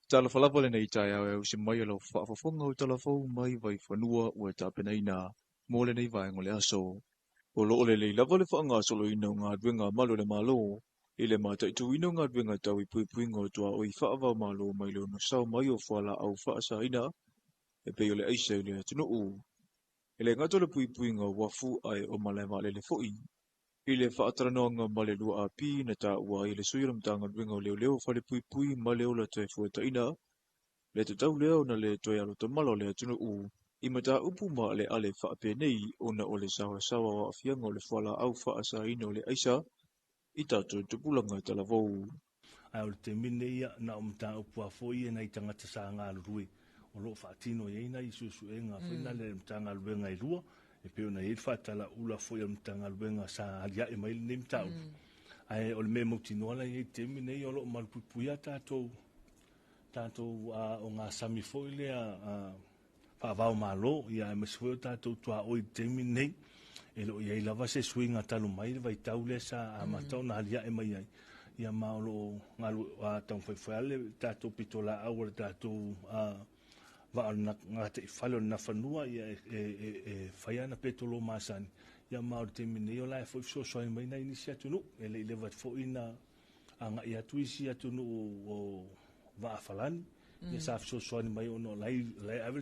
Talofa lava lenei taeao e ausi mai o lau faafofoga o talafou mai Vaifanua ua tapenaina mo lenei vaega o le aso. O loo lelei lava le faagasoloina o galuega a malu o le Malo i le mataituina o galuega tau i puipuiga o tuaoi faava-o-Malo mai le ono sao mai o fualaau faasaina e pei o le aisa i le atunuu. E le gata o le puipuiga o uafu ae o malae vaalele foi. I le faatalanoaga ma le 2AP na taua ai e le sui o le Matagaluega o Leoleo Falepuipui ma le Ola Toefuataina le tatau lea ona le toe alotamala o le atunuu i mataupu ma aleale faapenei ona o le saoasaoa o aafiaga o le fualaau faasaina o le aisa i tatou tupulaga talavou.
Ae o le taimi lenei ia, na o mataupu lava foi ia nai tagata sa galulue o lo o faatino i ai nai suesuega foi na le Matagaluega e lua, e pei ona i ai le faatalaula foi a le Matagaluega sa aliae mai lenei mataupu. Ae o le mea mautinoa la i ai i le taimi lenei, o lo o malupuipuia tatou ogasami foi lea faava-o-Malo, ia aemaise foi o tatou tuaoi i le taimi lenei. E le o i ai lava se suiga talu mai le vaitau lea sa amata ona aliae mai ai, ia ma o lo o taumafai foi lava le tatou pitolaau a le tatou vaa o le gataifale o le Nafanua, ia e fai ana petolo masani, ia ma o le taimi nei o la e foi fesoasoani mai nai nisi atunuu. E le i leva foi na agai atu isi atunuu o vaafalani, ia sa fesoasoani mai ona o la e ave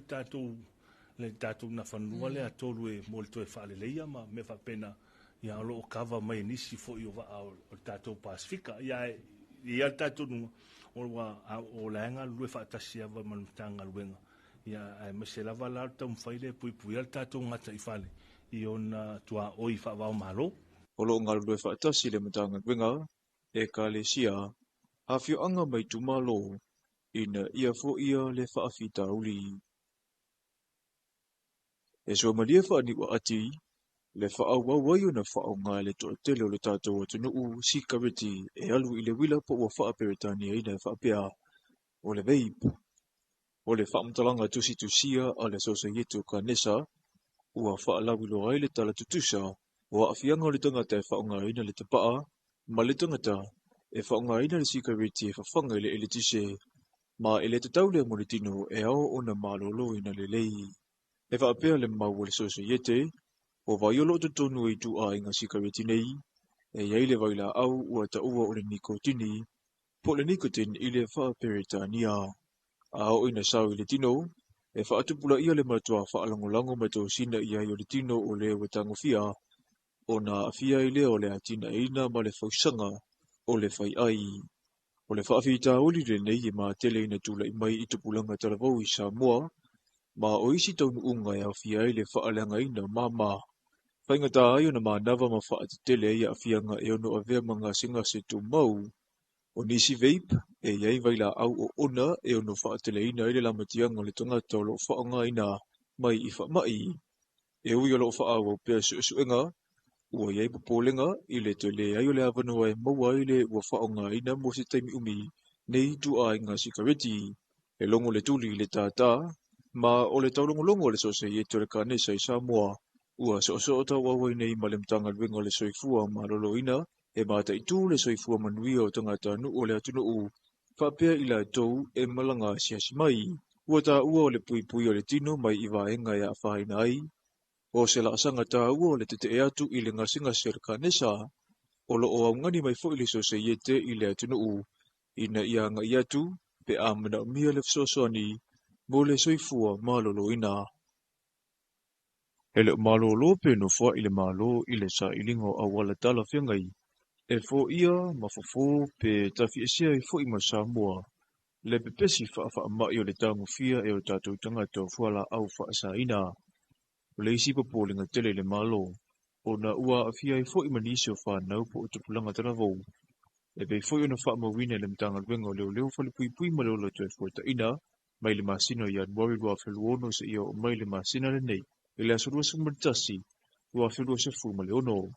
le tatou Nafanua lea tolu e mo le toe faaleleia ma mea faapena, ia o lo o kava mai e nisi foi o vaa o le tatou Pasifika. Ia e i ai le tatou nuga o la e galulue faatasi lava ma le Matagaluega, ia aemaise lava la le taumafai lea e puipuia le tatou gataifale i ona tuaoi faava-o-Malo.
O lo o galulue faatasi le Matagaluega, Ekalesia, afioaga ma itumalo ina ia foia le faafitauli. E suamalie faaniua ati le faaauau ai ona faaaoga e le toatele o le tatou atunuu sikareti e alu i le uila po ua faaperetaniaina e faapea o le vape. O le faamatalaga tusitusia a le Sosaiete o Kanesa ua faalauiloa ai le tala tutusa o aafiaga o le tagata e faaaogaina le tapaa ma le tagata e faaaogaina le sikareti e fafaga i le eletise ma e le tatau lea mo le tino e ao ona maloloina lelei. E faapea le mau o le Sosaiete o vai o loo totonu e ituaiga sikareti nei e i ai le vailaau ua taua o le nikotini po o le nicotine i le faaperetania. A oo ina sao i le tino e faatupulaia le matua faalagolago ma tosina i ai o le tino o le ua tagofia ona aafia ai lea o le atinaeina ma le fausaga o le faiai. O le faafitauli lenei e matele ina tulai mai i tupulaga talavou i Samoa ma o isi taunuuga e aofia ai le faaleagaina mama. Faigata ai ona manava ma faatetele ai aafiaga e ono avea ma gasegase tumau. O nisi vape e i ai vailaau oona e ono faateleina ai le lamatiaga o le tagata o loo faaaogaina mai i faamai. E ui o loo faaauau pea suesuega, ua i ai popolega i le tele ai o le avanoa e maua ai le ua faaaogaina mo se taimi umi nei ituaiga sikareti. E logo le tuli i le tātā ma o le taulogologo o le Sosaiete o le Kanesa i Samoa ua soosoo tauau ai nei ma le Matagaluega o le Soifua Maloloina e mataitu le soifua manuia o tagatanuu o le atunuu faapea i latou e malaga asiasi mai. Ua taua o le puipui o le tino mai i vaega e aafaina ai o se laasaga taua o le tetee atu i le gasegase o le kanesa. O loo augani mai foi le Sosaiete i le atunuu ina ia agaʻi atu pe a manaʻomia le fesoasoani mo le soifua maloloina. E le o malōlō pe nofoaʻi le Malo i le sailiga o auala talafeagai e foia ma fofō pe tafiesea ai foi ma Samoa le pepesi faafaamaʻi o le tagofia e o tatou tagata o fualaau faasaina. O le isi popolega tele i le Malo, ona ua aafia ai foi ma nisi o fanau po o tupulaga talavou, e pei foi ona faamauina e le Matagaluega o Leoleo Falepuipui ma le Ola Toefuataina mai le masina o Ianuari 2026 seia oo mai le masina lenei i le aso 21, 2026.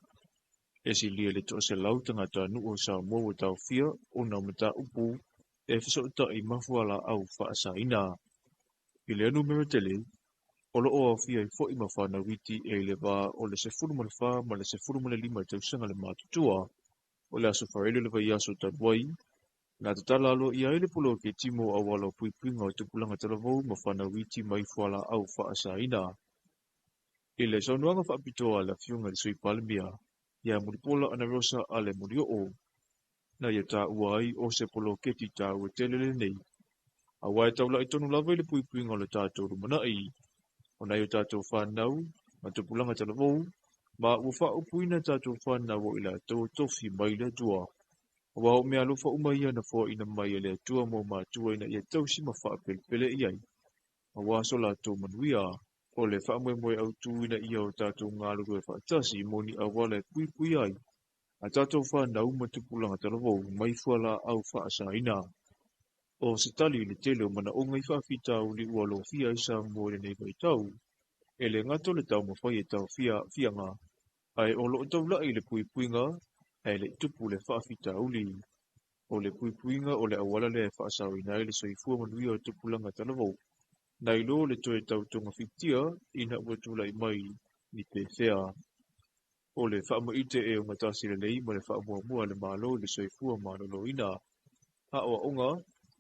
E silia i le 100 tagatanuu o Samoa ua taofia ona o mataupu e fesootai ma fualaau faasaina. I lea numera tele, o lo o aofia ai foi ma fanau iti e i le va o le 14 ma le 15 tausaga le matutua. O le aso Faraile o le vaiaso talu ai, na tatala aloaia ai le poloketi mo auala o puipuiga o tupulaga talavou ma fanau iti mai fualaau faasaina. I le saunoaga faapitoa a le Afioga i le Sui Palemia, ia Mulipola Anarosa Ale Molioo, na ia taua ai o se poloketi taua tele lenei, auā e taulaʻi tonu lava i le puipuiga o le tatou lumanai, o nai o tatou fanau ma tupulaga talavou, ma ua faaupuina tatou fanau o i latou o tofi mai le Atua. Aua o meaalofa uma ia na foaina mai e le Atua mo matua ina ia tausi ma faapelepele i ai, auā so latou manuia. O le faamoemoe autū ina ia o tatou galulue faatasi mo ni auala e puipuia ai a tatou fanau ma tupulaga talavou mai fualaau faasaina. O se tali i le tele o manaoga i faafitauli ua lofia ai Samoa i lenei vaitau, e le gata o le taumafai e taofia aafiaga, ae o lo o taulaʻi i le puipuiga ae le i tupu le faafitauli. O le puipuiga o le auala lea e faasaoina ai le soifua manuia o tupulaga talavou, nai lo le toe tau togafitia ina ua tulai mai ni pefea. O le faamaite e ogatasi lelei ma le faamuamua a le Malo i le soifua maloloina, aoaoga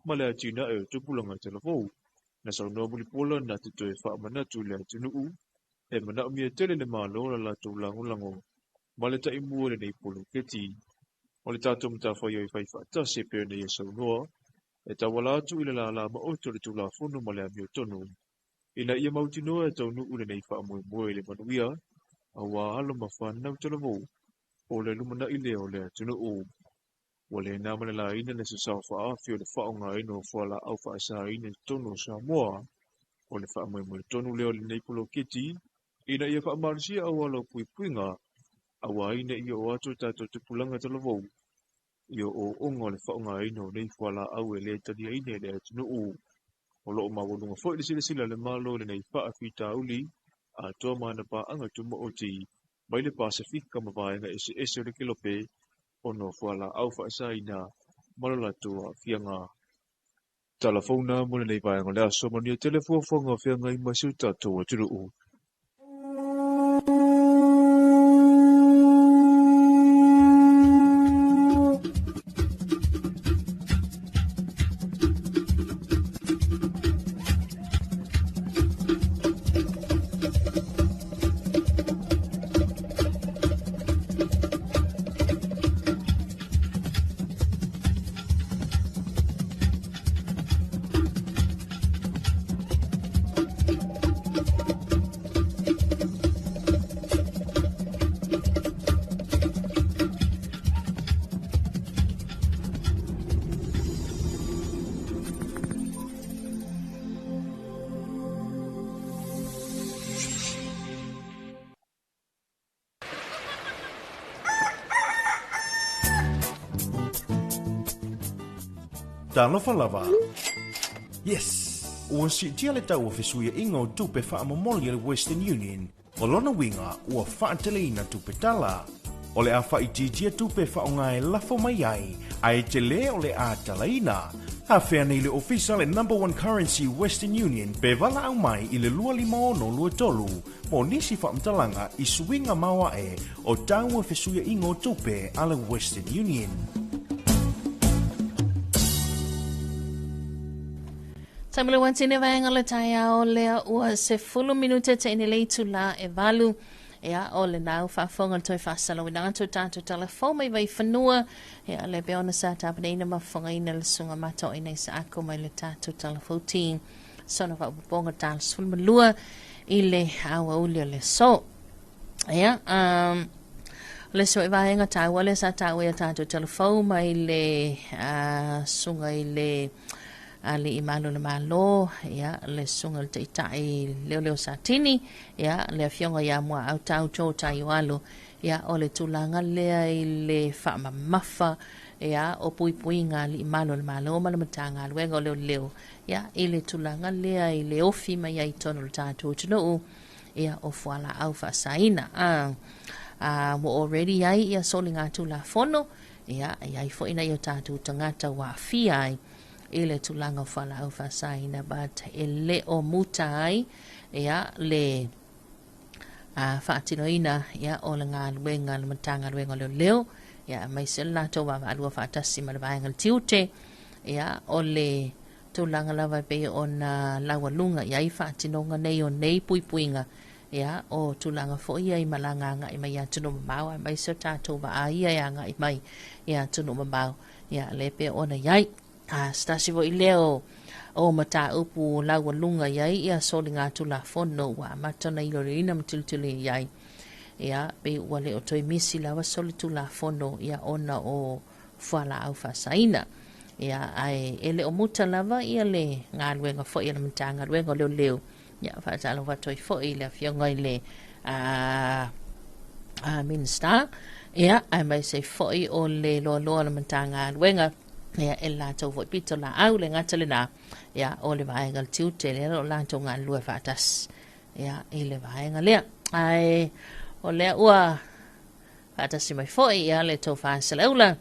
ma le atinae o tupulaga talavou. Na saunoa Mulipola na te toe faamanatu i le atunuu e manaomia tele le Malo la latou lagolago ma le taimua i lenei poloketi. O le tatou matafaioi faifaatasi e pei ona ia saunoa, e tauala atu i le lālā maoto o le Tulafono ma le amiotonu, ina ia mautinoa e taunuu lenei faamoemoe i le manuia, auā alo ma fanau talavou, o le lumanai lea o le atunuu. Ua le na ma le laina le sasao faaafi o le faaaogaina o fualaau faasaina i totonu o Samoa. O le faamoemoe tonu lea o lenei poloketi, ina ia faamalosia auala o puipuiga, auā ina ia oo atu o tatou tupulaga talavou i ooooga o le faaaogaina o nei fualaau e le taliaina e le atunuu. O lo o maualuga foi le silasila a le Malo i lenei faafitauli atoa ma ana paaga tumaoti mai le Pasefika ma vaega eseese o le Kelope ona o fualaau faasaina ma lo latou aafiaga. Tala fou na mo lenei vaega o le aso, manuia tele fuafuaga o feagai ma si o tatou atunuu.
Talofa lava. Yes! Ua siitia le tau o fesuiaiga o tupe faamomoli a le Western Union. O lona uiga, ua faateleina tupe tala. O le a faaitiitia tupe e faaaoga e lafo mai ai, ae tele o le a talaina. Afea nei le ofisa le Number One Currency Western Union pe valaau mai i le 25623 mo nisi faamatalaga i suiga maoae o tau o fesuiaiga o tupe a le Western Union.
Taimi le uatini vaega o le taeao lea ua 10 minute te ine le itulā e valu. Ia, o lenā ua faafofoga le toe faasalauina atu o tatou tala fou mai Vaifanua. Ia, le pei ona sa tapenaina ma fofogaina le susuga matoaina i Saako mai le tatou tala fou ti sona faaopoopoga tala 12 i le aoauli o le aso. Ia, o le isi foi vaega taua lea sa taua i a tatou tala fou mai le susuga i le Alii Malu o le Malo, ia, le susuga i le Taitai Leoleo Satini, ia, le Afioga ia Muaau Tau Joe Taioalo, ia, o le tulaga lea i le faamamafa, ia, o puipuiga Alii Malu o le Malo ma le Matagaluega o Leoleo, ia, i le tulaga lea i le ofi mai ai i totonu o le tatou atunuu, ia, o fualaau faasaina. A, ua already i ai ia soligatulafono, ia, e i ai foi nai o tatou tagata ua aafia ai i le tulaga o fualaau faasaina, but e le o muta ai ia le faatinoina ia o le galuega a le Matagaluega o Leoleo, ia aemaise le latou vaavaalua faatasi ma le vaega o le tiute, ia o le tulaga lava e pei ona laualuga i ai faatinoga nei o nei puipuiga, ia o tulaga foi ia i malaga agai mai i atunuu mamao, aemaise o tatou vaa ia e agai mai i atunuu mamao, ia lea pei ona i ai. A se tasi foi lea o mataupu laualuga i ai ia soligatulafono ua amata ona iloiloina ma tilotilo i ai, ia pei ua le o toe misi lava solitulafono ia ona o fualaau faasaina. Ia ae e le o muta lava ia le galuega foi a le Matagaluega o Leoleo. Ia faatalofa atu ai foi i le Afioga i le Minisita, ia aemaise foi o le loaloa o le Matagaluega, ia e latou foi pito laau le gata lenā, ia o le vaega o le tiute lea o lo o latou galulue faatasi, ia i le vaega lea. Ae o lea ua faatasi mai foi ia le tofa Saleula,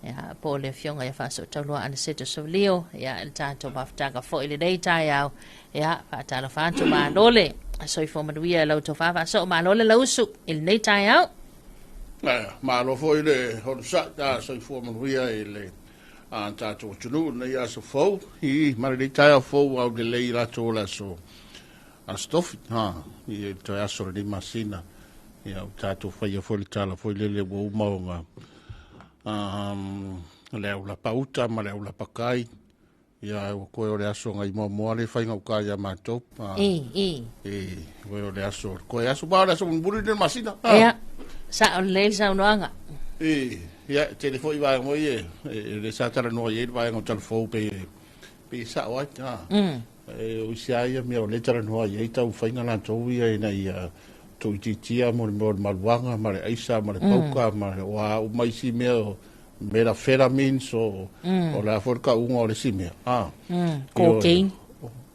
ia po o le Afioga ia Faasootauloa Aniceto Saulio, ia le tatou mafutaga foi i lenei taeao, ia faatalofa atu, malo le soifua manuia i lau tofa Faasoo, malo le lausu i lenei taeao.
Malo foi le onosai, ta soifua manuia i le tatou atunuu i lenei aso fou, i ma lenei taeao fou au lelei latou o le aso Aso Tofi, ha, i le toe aso o lenei masina, ia, ua tatou faia foi le tala foi lele ua uma ona le aulapa uta ma le aulapa kai, ia, ua toe o le aso nai moamoa le fai gauta ia matou.
I, i.
E, toe o le aso, toe aso, ba o le aso mulimuli le masina.
Ha. Ia, sa o lelei le saunoaga.
E, ia, tele foi vaega foi e, e, le sa talanoa i ai le vaega o talafou pe, pe sao ai. Ha. E o isi lava ia mea o lea e talanoa i ai taumafaiga latou ia ina ia tuuitiitia mo le mea o le maluaga ma le aisa ma le pauka ma le o a uma isi mea o methamphetamines o o le a foi le tauga o le isi mea. A.
Cocaine.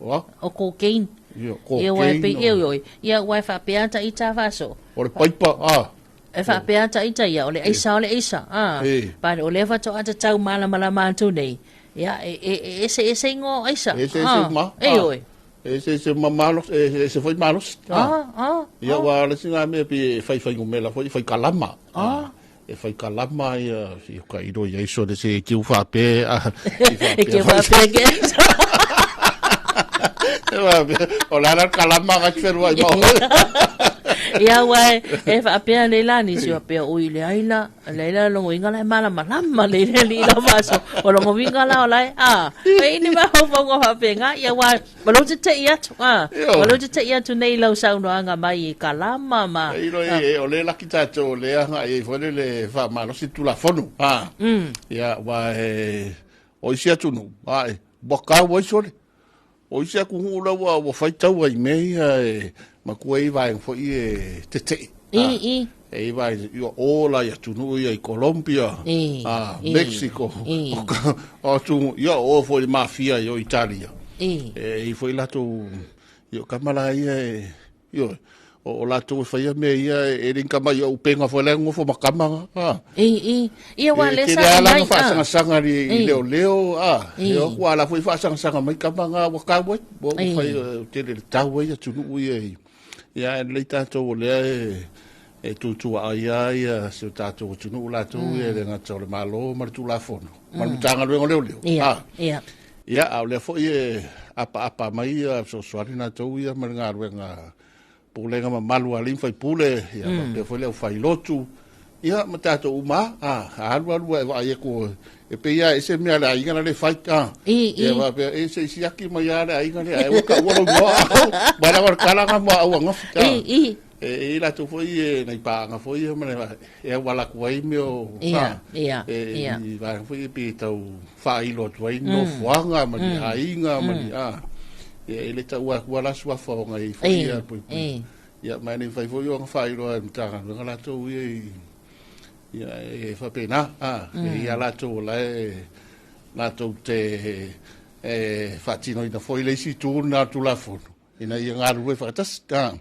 O a?
O cocaine.
Ia, cocaine. Ia,
e pei, ia, ia, ia, ua e faapea ta ita faaso.
O le paipa, a.
E faapea ta ita ia, o le aisa, o le aisa. A. But o lea faatoa tatau malamalama atu nei. Ia, e, e, e ese ese ingoa o aisa.
Ese ese ah. uma.
E oi.
Ese ese uma malos, ese ese foi malosi.
Ah, ah.
Ia, ua le isi mea pe fai fai ngumela foi, fai kalama. Ah. E fai kalama ia, i ka iro ia iso le se kiu whape. Ah,
e kiu whape ke.
O la la kalama ka tferua i mau.
Ia ua e whaapea le la ni si whapea ui le aila Leila longo inga la mala malama le le li la maso o longo inga la o la a e ni ma ho fongo ha penga ia wa ma lo te ia tu a ma lo te ia tu nei lau saunoaga mai i kalama ma
e ilo e o le laki tatou le anga e foi le fa malosi tulafono a ia wa e o isi atunuu a e ua kau ai sole o isi atunuu la ua faitau ai i mea ia e matua i vaega foi e tetee.
I, i.
E i vaega, ia o la i atunuu ia i Colombia,
I,
a,
i,
Mexico,
i.
o ka, o atunuu, ia o foi le mafia i o Italia.
I.
E i foi latou, ia o kama la ia e, Ioe. O latou e faia mea ia e le kama i upega foi la e nofo ma kama ga. A.
I, i. Ia ua
E
le
tele
sa
lava
mai.
na faasagasanga i
I.
leoleo, a.
I.
E o atu ala foi faasagasanga mai kama ga ua kau ai. Ua
I.
fai tele le tau ai atunuu ia i. Ia e lelei tatou o lea e tuutuuaai lava ia si o tatou atunuu latou ia e le gata o le Malo ma le Tulafono ma le Matagaluega o Leoleo.
Ia,
A.
ia.
Ia, a o lea foi e apaapa mai ia fesoasoani latou ia ma le galuega. pulega mamalu a alii ma faipule, ia, faapea foi le aufailotu, ia, ma tatou uma lava. A alu alu lava e vaai atu, e pei lava e ese mea a le aiga la le fai, a. Ia faapea, e se i siaki mai lava le aiga lea, ae ua taua lou igoa, mai lava o le tala lena mo au ananafi, a. E i ai latou foi e nai paaga foi ia ma le e auala atu ai mea o i vaega foi ia pei e tau faailo atu ai nofoaga ma ni aiga ma ni a. Ia e le taua atua la suafa o nai foi ia puipui. Ia ma e le mafai foi ona faailoa e Matagaluega latou ia i ia e faapena a e ia latou o la e latou te e faatinoina foi le isi itu lena o le Tulafono ina ia galulue faatasi. A,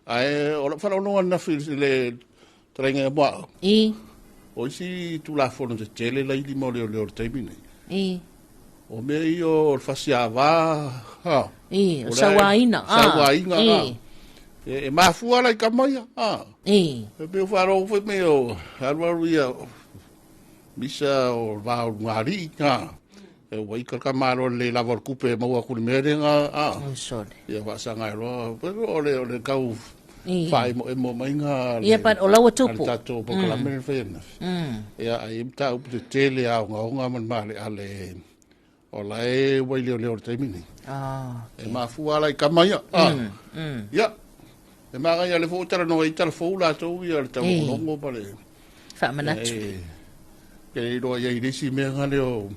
ae o lau faalogologo ananafi i le talaiga ia Muaau, o isi Tulafono tetele la i lima o leoleo i le taimi nei, o mea ia o le fasiava, a,
I, o sauaina,
a, sauaina, a, e mafua la i tama ia, a, e pei o faalogo foi mea o alualu ia misa o le va o Lugalii, a, e ua ika le tamaloa le le lava o le tupe e maua atu i le mea lea, a,
Oi sole.
Ia faasaga ai loa, o le tau faaemoemo maiga
le, Ia, but o lau ua tupu.
A le tatou polokalame mm. le fai ananafi. Ia, ai mataupu tetele aogaoga ma le maaleale o la e ua i leoleo i le taimi nei.
Ah,
okay. E mafua ala i kama ia. Ah. Ia, e manaia le foi talanoa i tala fou latou ia le taulogologo ma le
faamanatu.
E iloa i ai le isi mea ngale o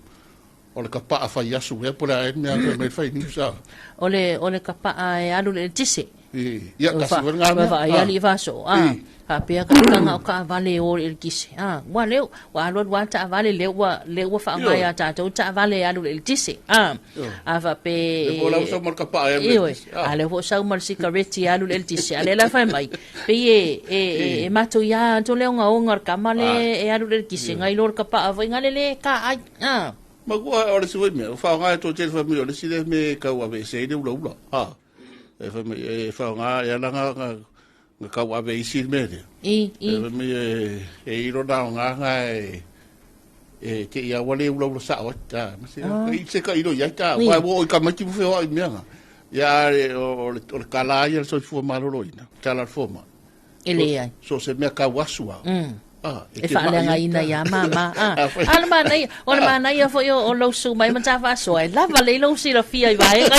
o le kapaa fai asu ea po o le a ea le mea fai mai le fai niusa.
O le kapaa e alu i le eletise.
Ia, kasi foi lena mea.
Vaai alii faaso'o, a, faapea ka ikaga o taavale e o i le eletise. A, ua lea, ua alualu lava taavale lea ua, lea ua faaaoga ia tatou taavale e alu i le eletise. A, a faapea
Lea foi la ua sau ma le kapaa e alu i le eletise.
Ioe, a lea foi ua sau ma le sikareti e alu i le eletise. A lea la fai mai, pei e, e, e, e matuia atu le ogaoga o le tama lea e alu i le eletise, nai lo le kapaa foi nale le ka ai. A.
Matua o le isi foi mea, ua faaaoga e toatele fai mai o le isi lea mea e tau aveese ai le ulaula. A. E fai mai e faaaoga e ala na tau ave isi le mea lea.
I.
E fai mai e i lona aoga e e te ia ua le ulaula sao ai. A, ma se i se ka ilo iai ta. Wa wo i ka mai ti feo ai mea nga. Ia o le kala ia le soifua maloloina. Tala le foma.
E leai.
So se mea kau asu a.
Ah, e faaleagaina iā māmā. Ah, a le manaia, o le manaia foi o lou su mai ma tā faasoa, e lava lelei lou silafia i vaega.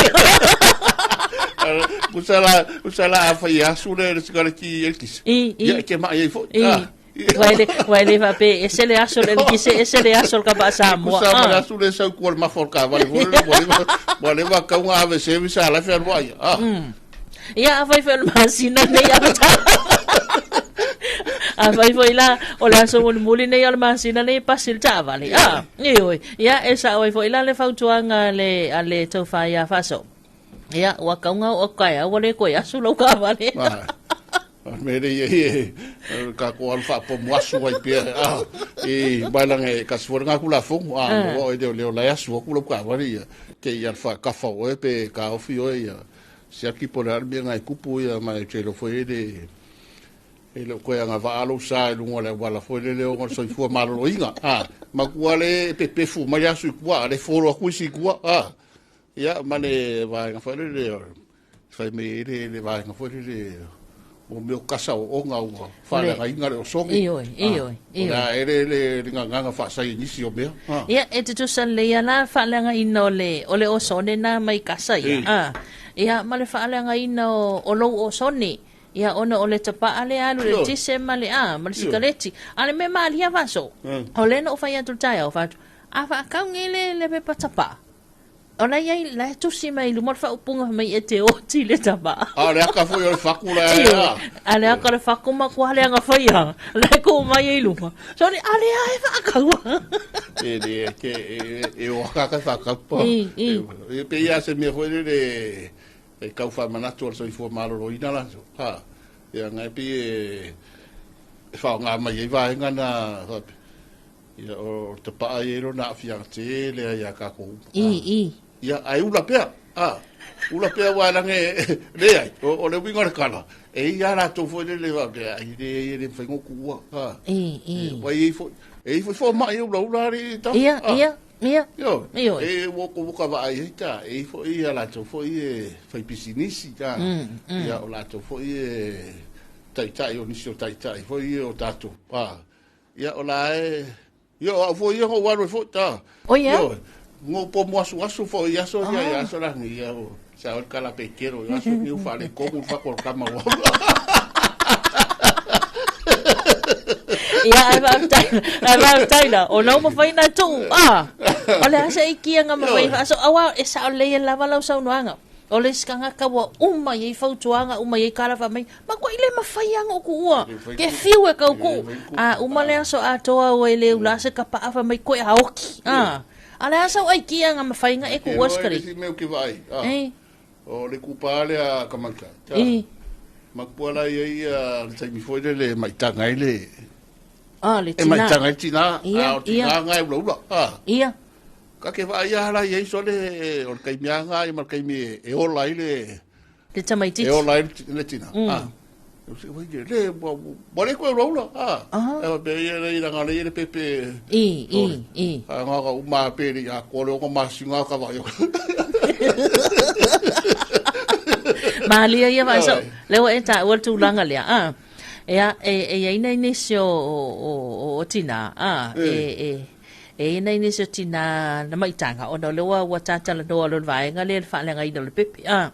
Usa la a fai asu le le sikareti i eletise.
I.
Ia, e te mai ai foi.
I. Ua e le faapea, ese le aso le eletise, ese le aso le kapaa Samoa.
Usa ma le asu le sau kua le mafa o le kavale foi le, ua leva kau ngā ave service a la whenua ia. Ah.
Ia, afai foi o le masina nei a Afai foi la o le aso mulimuli nei o le masina nei e pasi le taavale. Ah, ioe. Ia, e sao ai foi la le fautuaga a le taufa ia Faaso. Ia, ua kauga o kai ua le koe asu lau taavale.
Ah. Me le ia e ka ko alu faapomu asu ai pea ah e mai langa e kasi foi ngā kula fongo ah mo o leo leo lai asu aku lau taavale ia te ia whakafa oe pe ka ofi oe ia Siaki po o le a le mea ngai kupu ia ma e telo foi le e le o koe agavaa lou sa i luga o le auala foi lele ona o le soifua maloloina. A, matua le pepefu mai le aso i tua, a le folo atu isi i tua. A, ia ma le vaega foi lele fai mai ai le vaega foi lele o mea o kasa ooga ua faaleagaina le osone.
Ioe, ioe, ioe.
O le a ea le gagana faasaienisi o mea.
Ia, e tutusa lelei lava la le faaleagaina o le osone na mai kasa ia. A, ia, ma le faaleagaina o lou osone. Ia, ona o le tapaa lea alu i le eletise ma le, a, ma le sikareti. A o le mea malie Faaso, o lea na ou fai atu i le taeao, fai atu, a faakau nei le pepa tapaa, O la e i ai, la e tusi mai i luma o le faaupuga fai mai e te oti le tapaa.
A o le aka foi o le faku la e a.
A le aka o le faku ma kua leaga fai a. La e kuu mai ai i luma. Sorry, a lea e faakaua.
E le, ke, e o aka ka whaakau pa.
I, i.
E pe ia se mea foi lele e kau whaamanatu o le soifua maloloina la. Ha. Ia ngai pi e e whaonga mai ai vaenga na whape. Ia, o le tapaa ia i lona aafiaga tele ai iā tatou uma.
I, i.
Ia, ae ula pea, a, ula pea aua e lage, leai, o le uiga o le tala, e i ai lava latou foi lele faapea, ai leai e le mafai ona tuua, a.
I, i.
Aua e i ai foi, e i ai foi fomai e ulaula alii tau.
Ia, ia. Ia.
Ioe.
Ioe.
E ua kou ka vaai ai ta, e i foi ia latou foi e fai pisinisi ta. Ia o latou foi e taitai o nisi o taitai foi ia o tatou. A. Ia o la e ia o au foi ia ngou alu ai foi ta.
O ia?
Ioe. Ngou po mo asu asu foi ia aso ia ia aso la ni ia o sa o kala pe kero ia aso ni u fale komu fa ko kama o.
Ia, ai faafetai, ai faafetai la, o lau mafai na tuu, ah. O le a se ikianga mafai faaso, aua e sao lelei ai lava lau saunoaga. O le isi tagata ua uma i ai fautuaga, uma i ai kala fai mai, makuai le mafai lava ona ou tuua, ke fiu e kau kuu. A uma le aso atoa ua e le ula se kapaa fai mai koe a oki, ah. A le a sau aikianga mafai na e tuua sikareti.
Ke loa i le isi mea ou te vaai, ah.
Eh.
O le kupa lea a Kamaikai. Ta.
I.
Makua la ia ia le taimi foi lele e maitaga ai le
Ah, le
e
tina.
maitaga ai le tina,
Ia,
a o le tina
ia.
nga e ulaula. Ah.
Ia.
Ka ke vaai a la ia iso le o le taimi a nga ia ma le taimi e ola ai le
Le tamaitiiti.
e ola ai le tina. Ah. O se wai le le wa wa le koe ulaula. Ah.
Aha.
E wa pe ia le ira nga le ia le pepe.
I, i, i.
A nga ka uma pe le a ko le o masinga ka vai.
Malia ia faaso.
Oi.
Le ua e taua le tulaga lea. Ah. Ea, e, e i ai nai nisi o, o, o, o tinā, ah, e, e, e i ai nai nisi o tinā na maitaga, ona o lea ua, ua tatalanoa loa le vaega lea i le faaleagaina o le pepe. Ah.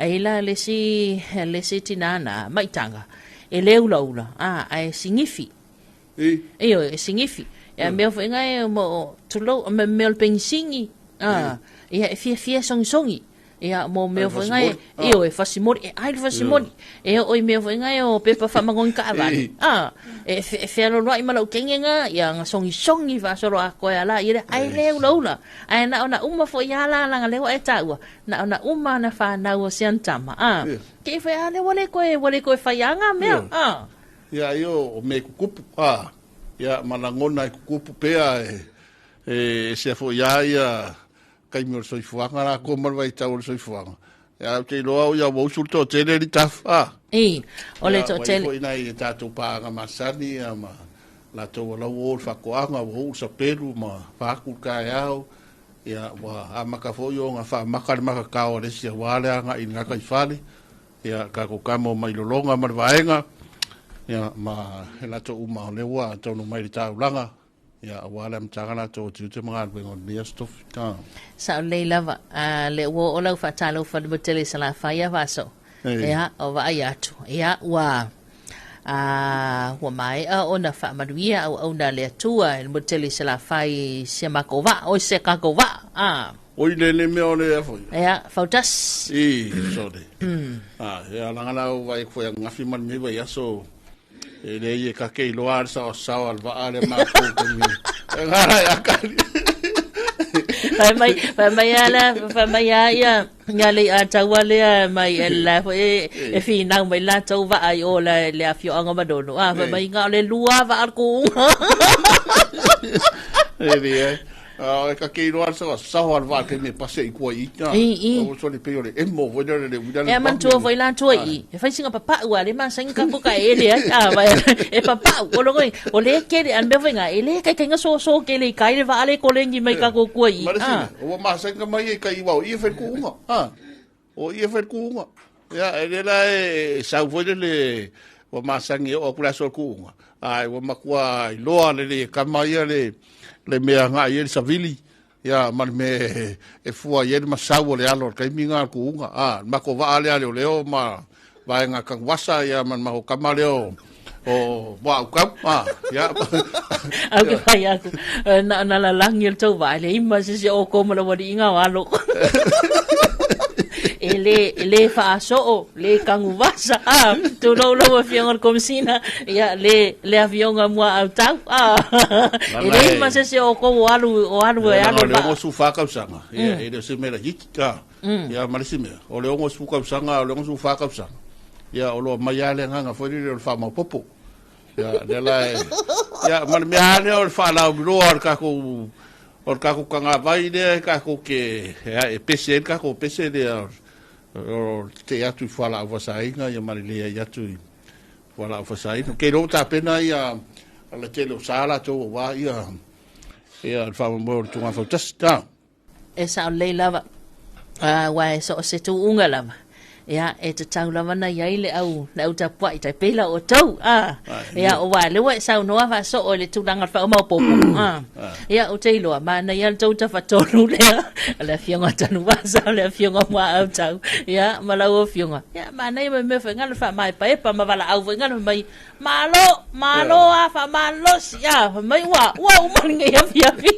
Ai la le isi, le isi tinā na maitaga, e le ulaula, ah, ae sigifi.
I.
Ioe, e sigifi. Ia mea foi ngai mo tulou, me mea o le penisini, ah, ia e fiafia sogisogi. Ia mo mea foi ngai, ioe, fasimoli, e ai le fasimoli. E oo i mea foi ngai o pepa faamagogi kaavale. Ah, e e fealoloai ma lau kenge nga, ia nga sogisogi faasolo atoa ala ia le ai le ulaula. Ae na ona uma foi ia la langa lea ua e taua, na ona uma na whanau o sian tama. Ah, ke i whai, ah, le ua le koe, ua le koe whai anga mea. Ah.
Ia io o me kukupu, ah, ia ma lagona e kukupu pea e, e sea foi ia ia taimi o le soifuaga latou ma le vaitau o le soifuaga. Ia ou te iloa o ia ua usu le toatele li tafa. Ah.
I, o le
Ia, ua i
toatele.
foi nai e tatou paaga masani ia ma latou ua lau o le faatoaga, ua uu le sapelu ma faaku le taeao. Ia, ua amata foi ona faamaka le makakao a le isi aua le agai i le gataifale. Ia, tatou tama o Mailologa ma le vaega. Ia, ma e latou uma o lea ua taunuu mai i le taulaga. Ia, aua le amataga latou o tiute ma galuega o lenei Aso Tofi. Ta.
Sao lelei lava. A le ua oo lau faatalofa i le motu tele i Salafai ia faaso. Ia, o vaai atu. Ia, ua a ua maea ona faamanuia auauna a le Atua i le motu tele i Salafai i si a makou vaa, oi si a kakou vaa. A.
Oi le le mea o le a foi.
Ia, fautasi.
I, sorry. A, ia langa la o vai foi angafi ma lenei vaiaso. E leai e kake iloa le saosaoa o le vaa lea matou taimi. E ngara e akali.
Fai mai, fai mai a la, fai mai a ia, ia le a taua lea mai e la foi e, e finau mai la tau vaa i o la le afioaga Manono. Ah, fai mai nga o le lua vaa le kuunga.
E leai. A e kake iloa le saosaoa o le vaa le taimi e pasi ai i tua i ita.
I, i.
O sole pei o le emo foi lea le uila le
E manatua foi la tua i, e fai singa papau a le masaini ka ka e le ai, a vai e papau, o longo o le kele, a mea foi nga, e le kai kai nga so so kele i kai le vaa le kolengi mai ka kua i.
Ma le sina, ua masaini ka mai e kai wao, i e fai kuunga, ha. O i e fai kuunga. Ia, e le la e sau foi lele, ua masaini e o aku le aso o le kuunga. Ai, ua matua iloa le le kama ia le, le mea ngai e le savili. Ia, ma le mea e fua i ai le masau o le alo o le taimi lena o le kuuga. A, le matou vaa lea a leoleo ma vaega Tanuvasa, ia, ma le matou tama lea o, o Muaautau. A, ia.
Au ke whai aku, na, na lalangi o le tau vaa, e le ima se se o kō ma le wariinga o alo. E le, e le faasoo, le Tanuvasa, a, tulou lau afioga i le Komisina, ia, le, le afioga Muaautau, a, e le ima se se o kou o alu, o alu e alu
O le
vaa.
64 tausaga, ia, e le o se mea laitiiti, a, ia, ma le isi mea, o le 60 tausaga, o le 64 tausaga, ia, o lo o aumai lava le agaga foi lele o le faamaopoopo. Ia, lea la e, ia, ma le mea lava lea o le faalauiloa o le tatou, o le tatou tagavai lea e tatou te, e pese ai le tatou pese lea o le tetee atu i fualaau faasaina ia ma le leai atu i fualaau faasaina. Ou te iloa ua tapena ia le tele o sa latou aua ia Ia, le faamoemoe o le Tuga Fautasi. Ta.
E sao lelei lava, aua e so o se tuuga lava, ia, e tatau lava ona i ai le au, le au tapuai, tai pei la outou, a. Ia, aua o lea ua e saunoa faasoo i le tulaga o le faamaopoopo, a. Ia, ou te iloa, manaia le tou tafatolu lea, o le Afioga Tanuvasa, o le Afioga Muaau ia, ma lau Afioga. Ia, manaia ma mea foi ngana faamaepaepa ma valaau foi ngana mai, Malo, malo a faamalosi a, fai mai ua, ua uma lenei afiafi.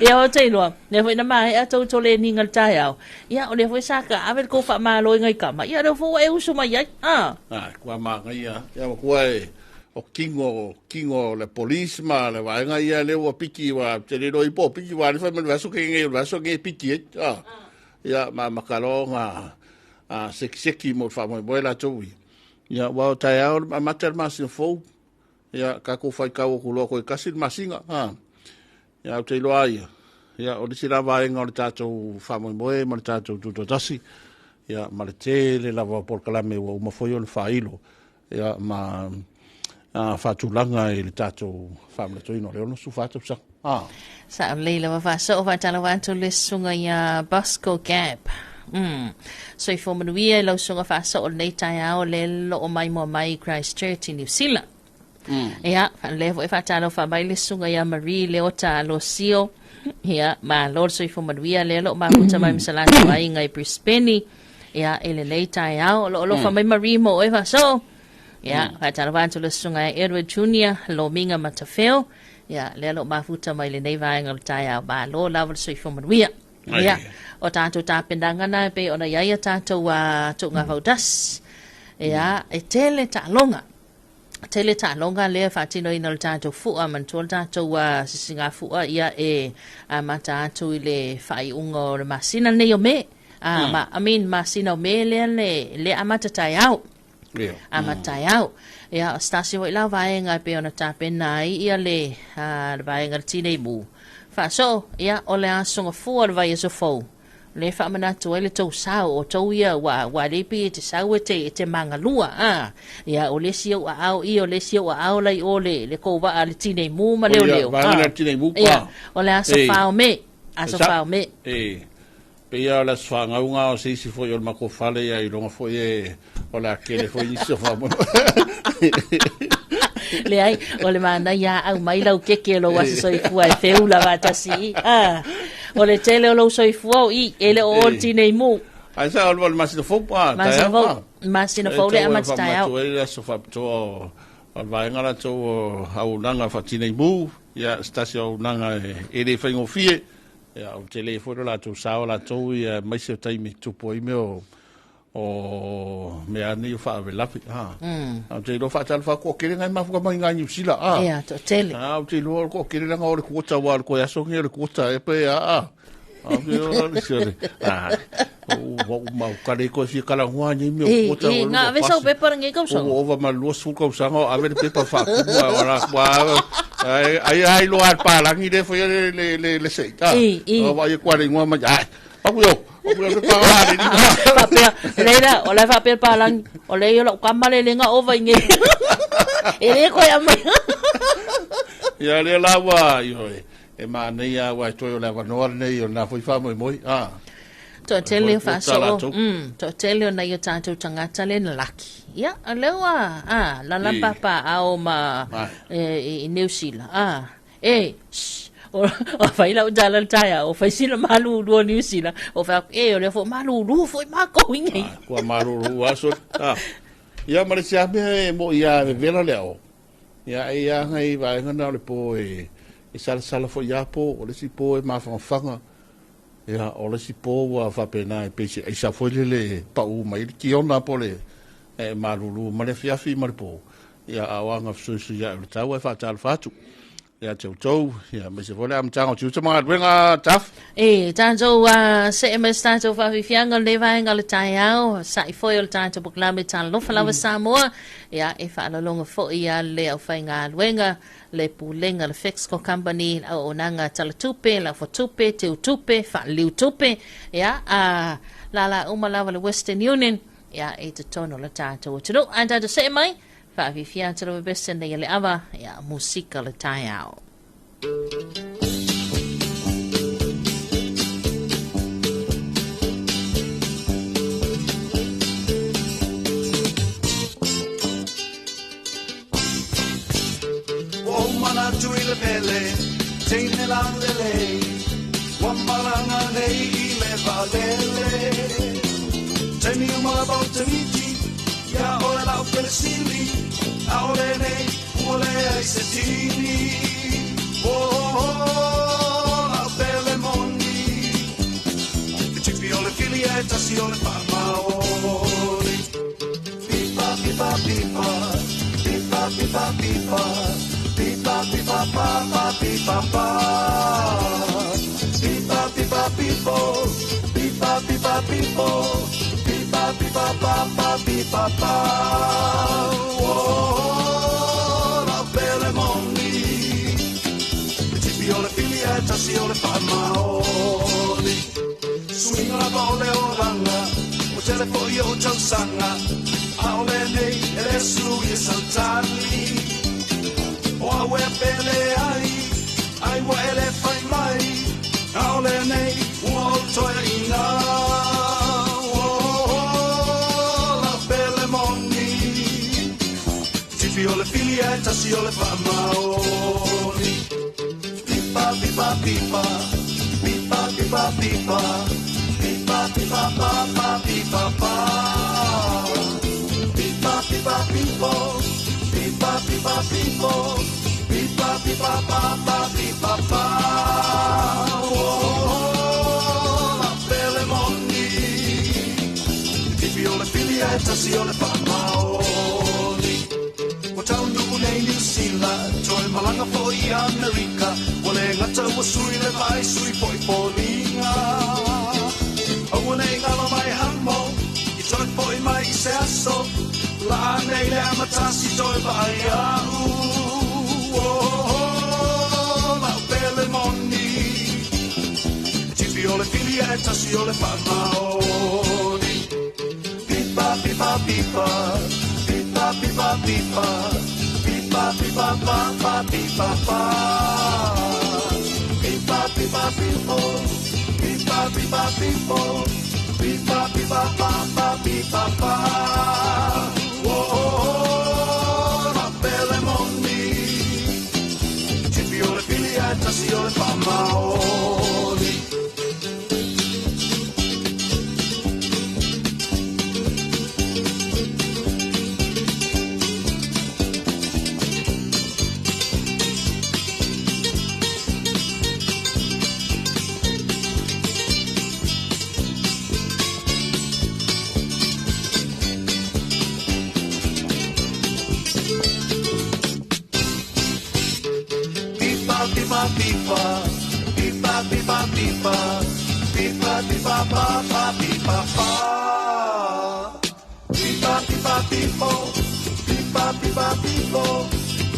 Ia ou te iloa, lea foi na maea tou toleniga i le taeao, ia o lea foi sa ka ave le tou faamalo i ngai tama, ia o lea foi ua e usu mai ai. A.
Ah, kua manaia. Ia ua kua e o kingo, kingo o le police ma le vaega ia lea ua piki ua te le iloa i po piki ua le fai mai le vaiaso kei nei o le vaiaso nei e piki ai. Ah. Ia ma makaloa nga a sekiseki mo le faamoemoe latou ia. Ia, aua o taeao le amata le masina fou, ia, tatou faitau atu loa toe tasi le masina, ha. Ia, ou te iloa ai ia, ia, o le isi la vaega o le tatou faamoemoe ma le tatou tutoatasi, ia, ma le tele lava o polokalame ua uma foi ona faailo, ia, ma a, faatulaga i le tatou faamanatuina o le 64 tausaga. Ah.
Sa lelei lava faasoo faatalofa atu le susuga ia Bosco Gap. Soifua manuia i lau susuga faasoo lenei taeao le loo maimoa mai Christchurch i New Zealand. Ia, lea foi faatalofa mai le susuga ia Marie Leota Alosio. Ia, malo le soifua manuia lea loo mafuta mai ma se latou aiga i Brisbane. Ia, i lenei taeao, o lo o alofa mai Marie mo oe faasoo. Ia, faatalofa atu le susuga ia Edward Junior Lomiga Matafeo. Ia, lea o lo o mafuta mai lenei vaega o le taeao. Malo lava le soifua manuia. Ia, o tatou tapenaga na e pei ona i ai a tatou tuuga fautasi. Ia, e tele taaloga. Tele taaloga lea e faatinoina o le tatou fua, manatua le tatou sisigafua, ia e amata atu i le faaiuga o le masina lenei o Me. Ma, I mean, masina o Me lea le, lea amata taeao. Amata taeao. Ia, o se tasi foi la o vaega e pei ona tapena ai ia le, le vaega le Tinei Mu. Faasoo, ia, o le aso gafua o le vaiaso fou. Le faamanatu ai le tou sao, o tou ia ua, ua le pei e te sau e te, e te magalua, a. Ia, o le isi ou aao i, o le isi ou aao la i o le, le kou vaa le Tinei Mu ma leoleo,
a. Vaega le Tinei Mu,
Ia, o le aso 4 o Me, aso 4 o Me.
E. Pei lava o le aso fanau na o se isi foi o le matou fale ia iloga foi e o le a tele foi nisi o faamoemoe.
Leai, o le manaia a aumai lau keke o lou aso soifua e feula faatasi i. Ah, o le tele o lou soifua o i, e le o o le tinei mu.
Ai sa o le masina fou, ah,
Masina fou, masina fou le amata taeao.
E le aso faapitoa o le vaega latou o auaunaga faatinei mu, ia se tasi o auaunaga e le faigofie. Ia, ou te le foi lo latou sao latou ia aemaise o taimi e tupu ai mea o o mea nei o faalavelave. Ha. Ou te iloa faatalofa atu, toatele nai mafuta mai ngai Niu Sila.
Ha. Ia, toatele.
Ha, ou te iloa o le toatele langa o le kuota ua o le toe aso nei o le kuota e pe a a. A pe o le sio. Ah. O o mau kare ko fia kala ngua ni mea o kuota
o. Ngā ave sau pepa lenei
tausaga. O ova ma 20 tausaga o ave le pepa faakumu a wala kua ai ai ai loa le palangi le foi le le le le sei.
I, i.
O vai kua le ingoa mai. Ai. Aku yo. Aku yo pa la le ni.
Faapea, leila, o la e faapea le palangi, o le ia o lau kama le lenga ova i nei. E le koe amai.
Ia le la ua io e. E manaia aua e toe o le avanoa lenei o lena foi faamoemoe. Ah.
Toatele o faasoo, toatele o nai o tatou tagata le na laki. Ia, o lea ua, a, lala papa ao ma e, i New Zealand. A, e, shh, o, o fai lau tala le taeao, o fai sila malulu o New Zealand. O fai atu, e, o lea foi malulu foi makou i nei.
Ah, kua malulu aso. Ah. Ia, ma le isi lava mea e moi a vevela le ao. Ia, e ia ngai vaega na o le po e, e salasala foi ia po, o le isi po e mafangafaga. Ia, o le isi po ua faapena e pei se aisa foi lele e pau mai ai le kiona po o le e malulu ma le afiafi ma le po. Ia, a o aga fesuisuia'i o le tau ae faatalofa atu ia te outou, ia, aemaise foi le amataga o tiute ma galuega Taf.
E, tatou see mai se tatou faafiafiaga o lenei vaega o le taeao, sa'i foi o le tatou polokalame Talofa Lava Samoa, ia, e faalologo foi a le aufaigaluega le Pulega le Fexco Company, le auaunaga talatupe, lafotupe, teutupe, faaliliutupe, ia, a lala uma lava le Western Union, ia, i totonu o le tatou atunuu. Ae tatou see mai, faafiafia atu lava bese nei a le ava, ia, musika o le taeao.
Ua ou manatu i le pele, teine laulelei, ua malaga nei i le vaalele. Taimi uma lava ou te miti, iā oe lau felesili, ʻaʻole nei ua leai se tini. Oh, oh, lau pele moni, e tipi o le fili ae tasi o le faamaoni. Pipa, pipa, pipa, pipa, pipa, pipa, pipa, pipa, pa, pa, pipa, pa. Pipa, pipa, pipo, pipa, pipa, pipo, pipa, pipa, pa, pa, pipa, pa. Oh, lau pele moni, e tipi o le fili ae tasi o le faamaoni. Suiga lava o le olaga, ua tele foi o'u tausaga, ʻaʻole nei e lē sui e sautali. O au e pele ai, ai ua e lē fai mai, ʻaʻole nei ua ou toeaʻina. Oh, lau pele moni, tipi o le fili ae tasi o le faamaoni. Pipa, pipa, pipa, pipa, pipa, pipa, pipa, pipa, pa, pa, pipa, pa. Pipa, pipa, pipo, pipa, pipa, pipo, pipa, pipa, pa, pa, pipa, pa. Oh, lau pele moni, tipi o le fili ae tasi o le faamaoni. Ua taunuu nei Niu Sila, toe malaga foi i Amerika, ua le gata ua sui le vaai, sui foi foliga. Aua nei galo mai hamo, i toe foi mai i se aso, laa nei le amatasi toe vaai a'u. Oh, lau pele moni, tipi o le fili ae tasi o le faamaoni. Pipa, pipa, pipa, pipa, pipa, pipa, pipa, pipa, pa, pa, pipa, pa. Pipa, pipa, pipo, pipa, pipa, pipo, pipa, pipa, pa, pa, pipa, pa. Oh, oh, lau pele moni, tipi o le fili ae tasi o le faamaoni. Pipa, pipa, pipa, pipa, pipa, pipa, pipa, pipa, pa, pa, pipa, pa. Pipa, pipa, pipo, pipa, pipa, pipo,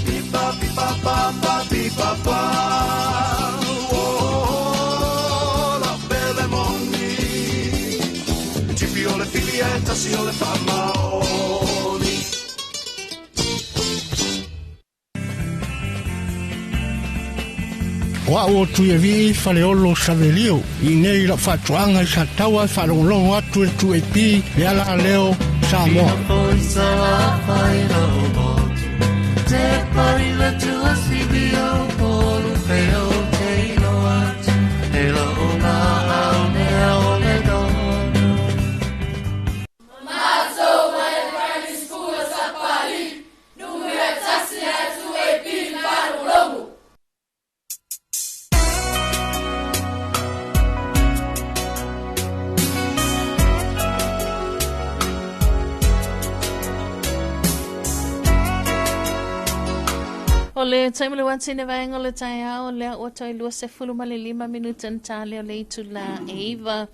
pipa, pipa, pa, pa, pipa, pa. Oh, lau pele moni, tipi o le fili ae tasi o le faamaoni.
O au o Tuiavii Faleolo Savelio, i nei lau faatoaga i Sataua e faalogologo atu i le 2AP le ala leo Samoa.
O le taimi le uati le vaega o le taeao lea ua toe 25 minute na ta lea o le itula e 9.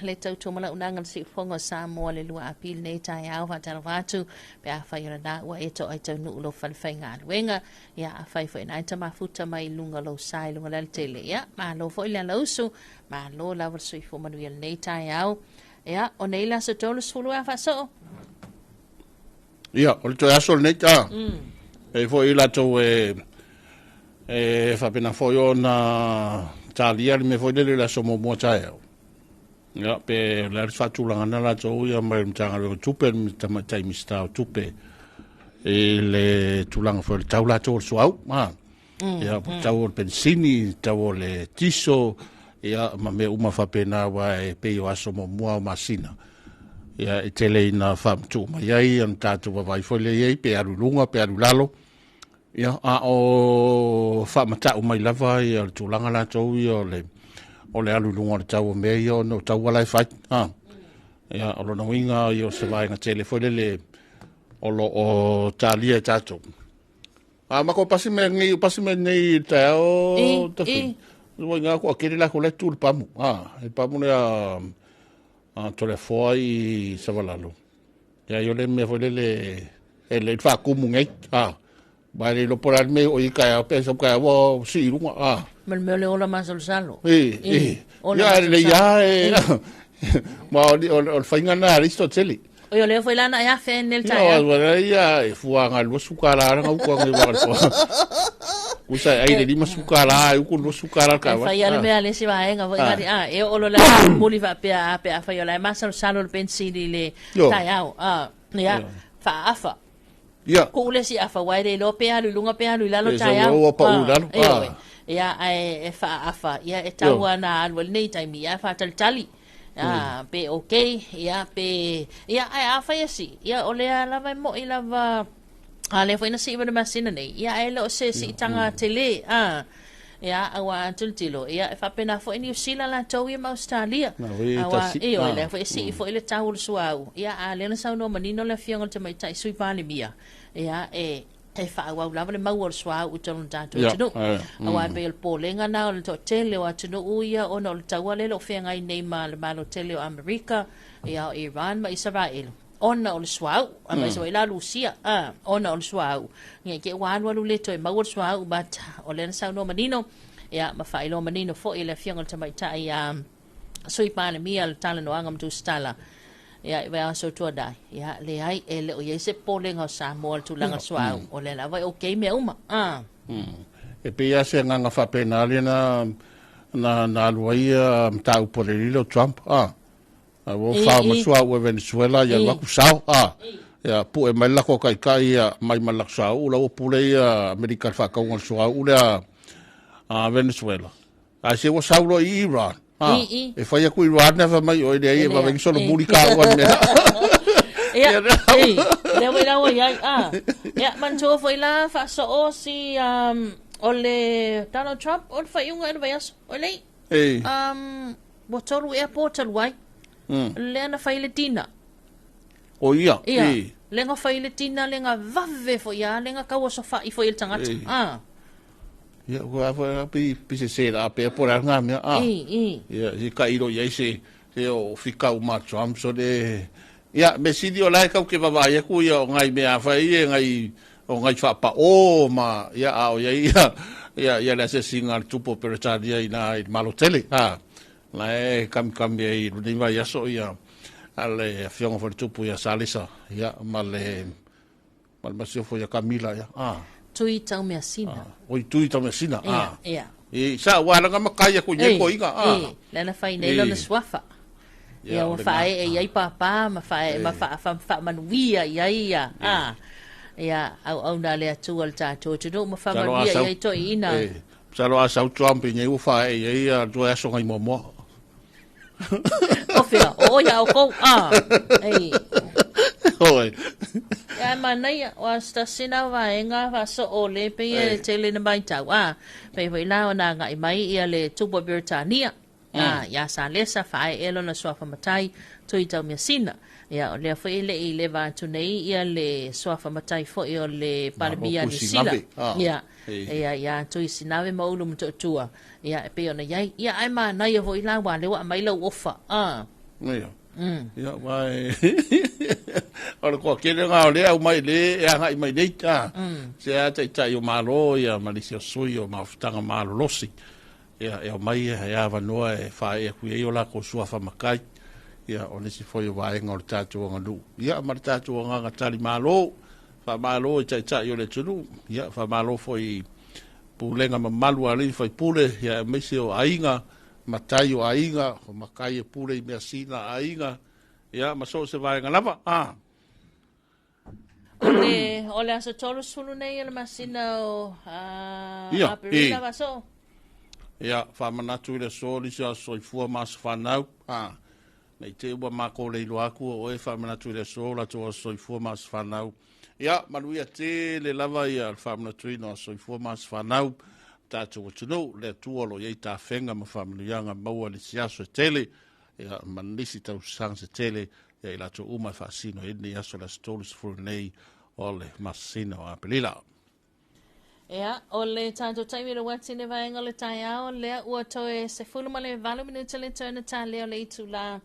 Le tautua ma launaga le siufofoga o Samoa le 2 Apili nei taeao faatalofa atu pe afai o lena ua e toai taunuu lou falefaigaluega. Ia afai foi na e tamafuta mai i luga o lou sa i luga o le alatele. Ia malo foi le alausu, malo lava le soifua manuia lenei taeao. Ia o nei le aso 30 a faasoo.
Ia, o le toe aso lenei ta. E foi i latou e E faapena foi ona talia le mea foi lele i le aso muamua taeao. Ia, pe o le a le faatulagaga na latou ia mai le Matagaluega o Tupe, le Tamaitai Minisita o Tupe i le tulaga foi o le tau latou o le suauu. Ia, po o le tau o le penisini, tau o le tiso, ia, ma mea uma faapena, aua e pei o aso muamua o masina. Ia, e tele ina faamatuu mai ai ona tatou vaavaai foi lea i ai, pe alu i luga, pe alu i lalo. Ia, a o faamatau mai lava ia le tulaga latou ia o le o le alu i luga o le tau o mea ia ona o taua la e fai. Ha. Ia, o lona uiga ia o se vaega tele foi lele o lo o talia e tatou. A ma ko pasi me nei, pasi me nei i le taeao tafi. Ua inga ko akele la ko le tu le pamu. Ha, e pamu le a a Toleafoa i Savalalo. Ia i o le mea foi lele e le faakumu nei. Ha. Ba le lopo la me o i ka ya pe so ka wa si lunga. Ha.
Ma le mea o le ola masalosalo.
E, e.
Ola
Ia le ia e. Ma o le fainga na Aristotele.
Oi, o lea foi lana e afe nel
Ia,
taeao.
o le ia e fuanga 20 kala na uku ngai wa ko. Kusa ai le 50 kala, uku 20 kala ka
E
wa.
fai a le mea le si vaega foi ngari a e o lo la muli fa pe a pe a fai o la e masalosalo le pensili le taeao. A ia faafa. Ku le si afa wai le lo pe alu lunga pe alu i lalo
E sa
taeao.
ua pa u lalo.
E oe. Ia ae e faafa ia e taua na alu nei taimi ia faatalitali. A pe okay ia pe ia ae a fai asi ia o lea lava e mo'i lava a lea foi na sii ma le masina nei ia ae le o se siitaga tele a ia aua tilotilo ia e faapena foi Niu Sila latou ia ma Australia
Na foi
aua
tasi.
e oi lea foi e sii foi le tau o le suauu ia a lea na saunoa manino le afioga i le tamaitai Sui Palemia ia e e faaauau lava le maua o le suauu i totonu o le tatou atunuu. Aua e pei o le polega na o le toatele o atunuu ia ona o le taua lea o lo o feagai nei ma le Malo tele o Amerika, ia o Iran ma Isaraelu, ona o le suauu, aemaise foi la Lusia, ona o le suauu. Ia i te i ua alualu le toe maua le suauu, but o lea na saunoa manino, ia ma faailoa manino foi e le afioga i le tamaitai Sui Palemia le talanoaga ma Tusitala, ia i vaiaso tuanai, ia leai e le o i ai se popolega o Samoa i le tulaga o le suauu, o lea lava e okay mea uma.
E pei lava se agaga faapena lea na na na alu ai ia mataupu a le alii lea o Trump, a. A ua fao ma suauu e Venezuela ia alu atu sao, a. Ia pue mai le latou taitai ia mai ma le latou suauu la ua pule ia Amerika i le faatauga o le suauu lea a Venezuela. Ae se ua sau loa i Iran. Ha. E fai atu Iran na fai mai oi leai e vave solo muli ka ua mea.
Ia, ei, lea foi la ua iai, a. Ia, manatua foi la faasoo si o le Donald Trump o le faaiuga i le vaiaso. Oi lei, ua tolu ea po talu ai. Lea na fai le dinner.
O ia,
Ia, lea na fai le dinner, lea na vave foi a, lea na tau osofai foi e le tagata.
Ia, ua a pi pi se se la pe po la nga mea a. Ia, si ka iro ia se se o fika u ma Trump so le ia me sili o la kau ke vava ia ku ia o ngai mea fa ia ngai o ngai fa pa o ma ia a o ia ia ia ia la se singa le tupo Peretania i na i malo tele ha. La e kami kami ai ni vai aso ia ale afioga fo le tupu ia Salisa ia ma le ma le masiofo ia Kamila ia. Ah.
Tui Taumeasina.
Oi Tui Taumeasina.
Ia, ia.
E sa wa langa makai aku nye ko inga.
E, lea na fai nei lona suafa. Ia ua faaee i ai pāpā ma faaee ma faamanuia i ai ia. Ia auauna a le Atua le tatou atunuu ma faamanuia i ai toeaiina.
Masalo a sau Trump i nei ua faaee i ai ia toe aso ngai muamua.
O fea, o ia o kou, a. Ei.
Oi.
Ia e manaia, o a se na vaega faasoo le pei e tele na matau, a. Pei foi la ona agai mai ia le tupu o Beretania, a, ia Salesa faaee lona suafa matai, Tui Taumeasina. Ia, o lea foi e le i leva atu nei ia le suafa matai foi o le Palemia Niu Sila. Ia, ia, ia Tui Sinave ma Ulu Motootua. Ia, e pei ona i ai. Ia, ae manaia foi la, aua o lea ua aumai lau ofa.
Ia. Ia, vai. O le toatele lena o lea aumai le e agai mai nei, a. Se a taitai o Malo ia ma nisi o sui o mafutaga malolosi. Ia, e aumai e avanoa e faaee atu i ai o latou suafa matai. Ia, o nisi foi o vaega o le tatou aganuu. Ia, ma le tatou agaga tali malo. Faamalo i taitai o le atunuu. Ia, faamalo foi i Pulega mamalu a alii faipule, ia aemaise o aiga, matai o aiga, o matai e pule i measina a aiga, ia ma so o se vaega lava. A.
O le, o le aso 30 nei o le masina o
Ia,
Aperila
e.
vaso.
Ia, faamanatu i le aso, nisi o aso soifua ma aso fanau. A, nei te ua makou le iloa atu o oe faamanatu i le aso, latou aso soifua ma aso fanau. Ia, manuia tele lava ia le faamanatuina o aso soifua ma aso fanau. Tatou atunuu, le Atua o lo o i ai tafega ma faamanuiaga maua i nisi aso e tele, ia, ma nisi tausaga se tele, ia i latou uma e faasino ai lenei aso le aso 30 nei o le masina o Aperila.
Ia, o le tatou taimi le uati le vaega o le taeao, lea ua toe 18 minute le toe na tālea o le itulā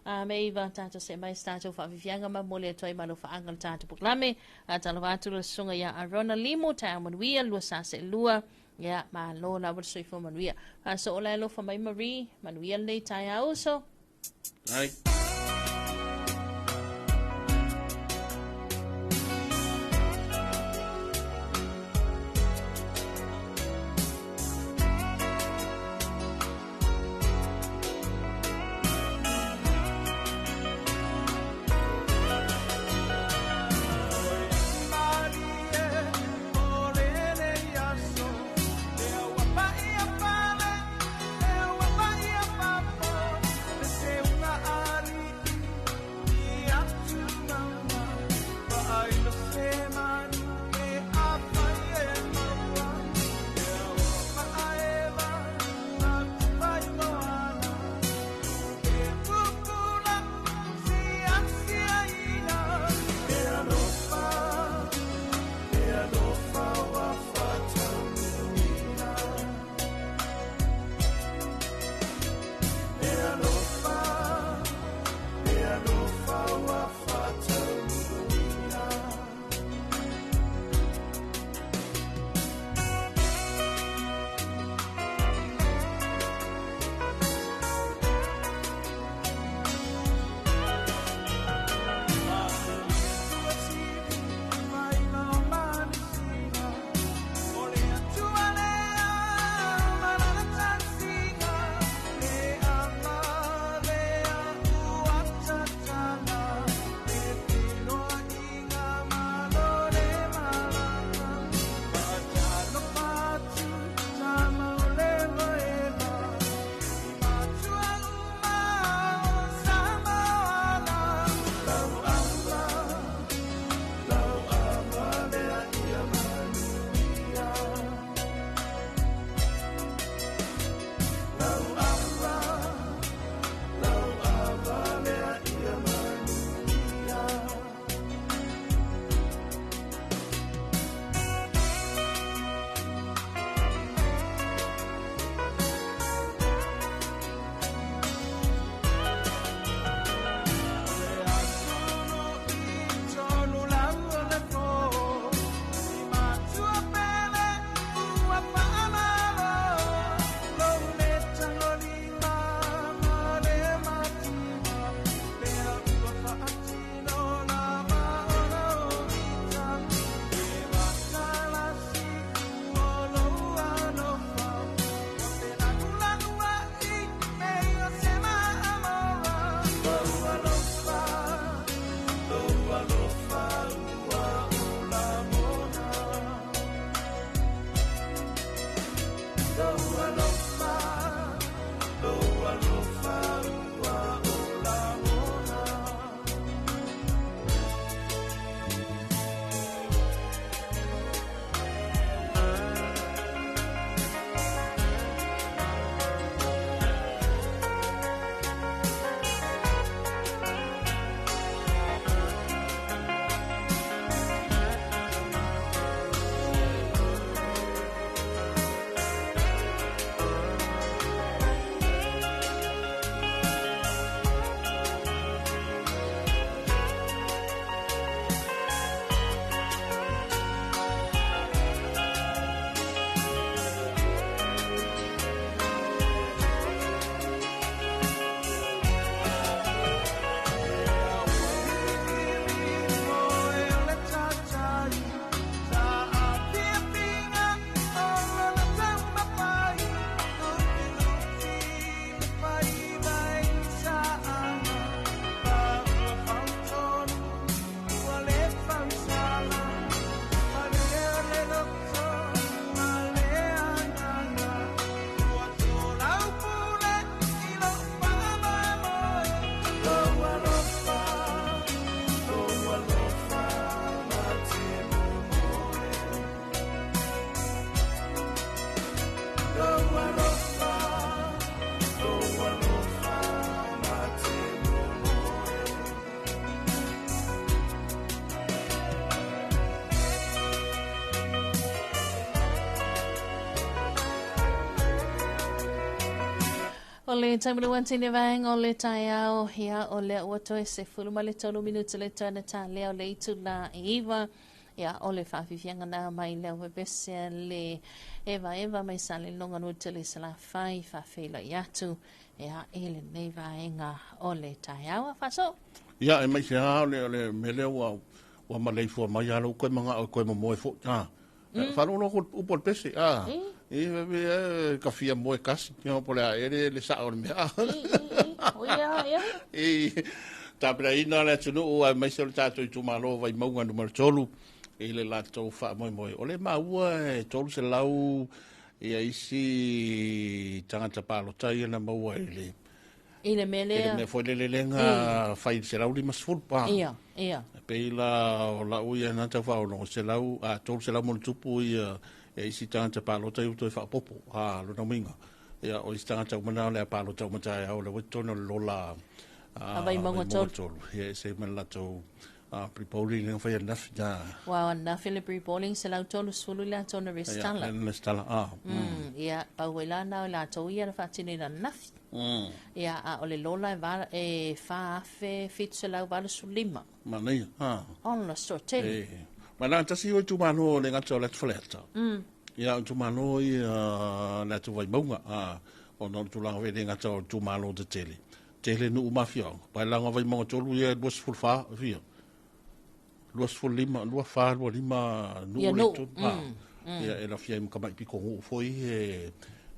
a me iva tatou se mai se tatou faafiafiaga ma momoli atu ai malofaaga o le tatou polokalame. A talofa atu le susuga ia Arona Limu, taeao manuia, lua sa se lua. Ia, malo lava le soifua manuia. Faaso o la e alofa mai Marie, manuia lenei taeao uso.
Ai.
O le taimi le uatini vaega o le taeao, ia o lea ua toe 13 minute le toe na talea o le itula e 9. Ia o le faafiafiaga na mai le auepese a le evaeva mai Salelologa nu tele Salafai faafeiloai atu ia i lenei vaega o le taeao. A faaso.
Ia e mai se a o le mea lea ua maleifua mai a lou koe mangao e koe momoe fo'i. A. Faalogologo atu upu o le pese, a. I e ka fia moe kasi, ia po o le a ea le sao o le mea. I tapenaina le atunuu aemaise o le tatou itumalo o Vaimauga numera 3 i le latou faamoemoe. O le maua e 300 ia isi tagata palota ia na maua i le
I le mea lea.
I le mea foi lele lea na fai i le 150 pa.
Ia, ia.
E pei la o lau ia na tau faaologo, 100, a 300 ma ona tupu ia e isi tagata palota ia ua toe faaopoopo. A, lona uiga, ia o isi tagata uma na o le a palota uma taeao, o lea ua i totonu o le lola
a Vaimauga 3.
Ia, e se ma le latou pre-polling lea na fai ananafi.
Ua ananafi le pre-polling, 130 i latou na resitala.
Ia, na resitala, a.
Ia, pau ai la na o i latou ia na faatinoina ananafi. Ia, a o le lola e e 4,785.
Manaia, a.
Ona toatele.
E, ma na tasi o itumalo le gata o le atu Faleata. Ia, o itumalo ia le atu Vaimauga, a, ona o le tulaga foi le gata o itumalo tetele. Tele nuu ma afioaga. Paelaga Vaimauga 3 ia e 24, fia. 25, 24, 25 nuu
Ia,
le
nuu.
tonu. Ia, e lafia ai ma tamai pito nuu foi e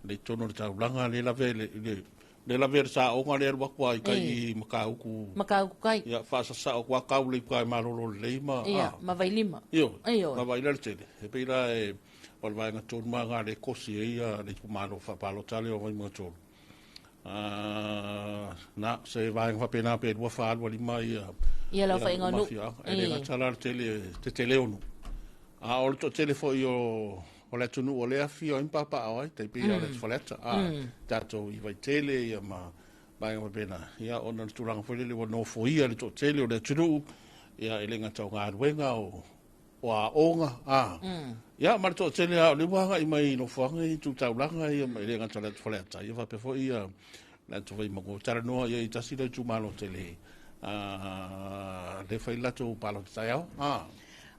le tonu o le taulaga le lave le le le lave le saoga le alu atu ai kai i Matautu.
Matautu kai.
Ia, faasasao atu a tau le iuka e malolo lelei ma
Ia, ma Vailima.
Io,
Ioe.
ma Vaila le tele. E pei la e o le vaega tonu ma ga le kosi e ia le itumalo faapalota lea o Vaimauga 3. Na, se vaega faapena pe 2 4 2 5 ia
Ia lau faiga o nuu.
E le gata la le tele, te tele o nuu. A o le toatele foi o le atunuu o lea afifio ai ma papaaao ai, tai pei o le atu Faleata, a tatou i Vaitele ia ma vaega faapena. Ia, ona o le tulaga foi lele ua nofoia le toatele o le atunuu, ia e le gata o galuega, o aoga, a. Ia, ma le toatele lava o lea ua agai mai i nofoaga ia i tu taulaga ia, e le gata o le atu Faleata, ia faapea foi ia le atu Vaimauga. Ua talanoa i ai i tasi lea itumalo tele, a, lea e fai le latou palota taeao, a.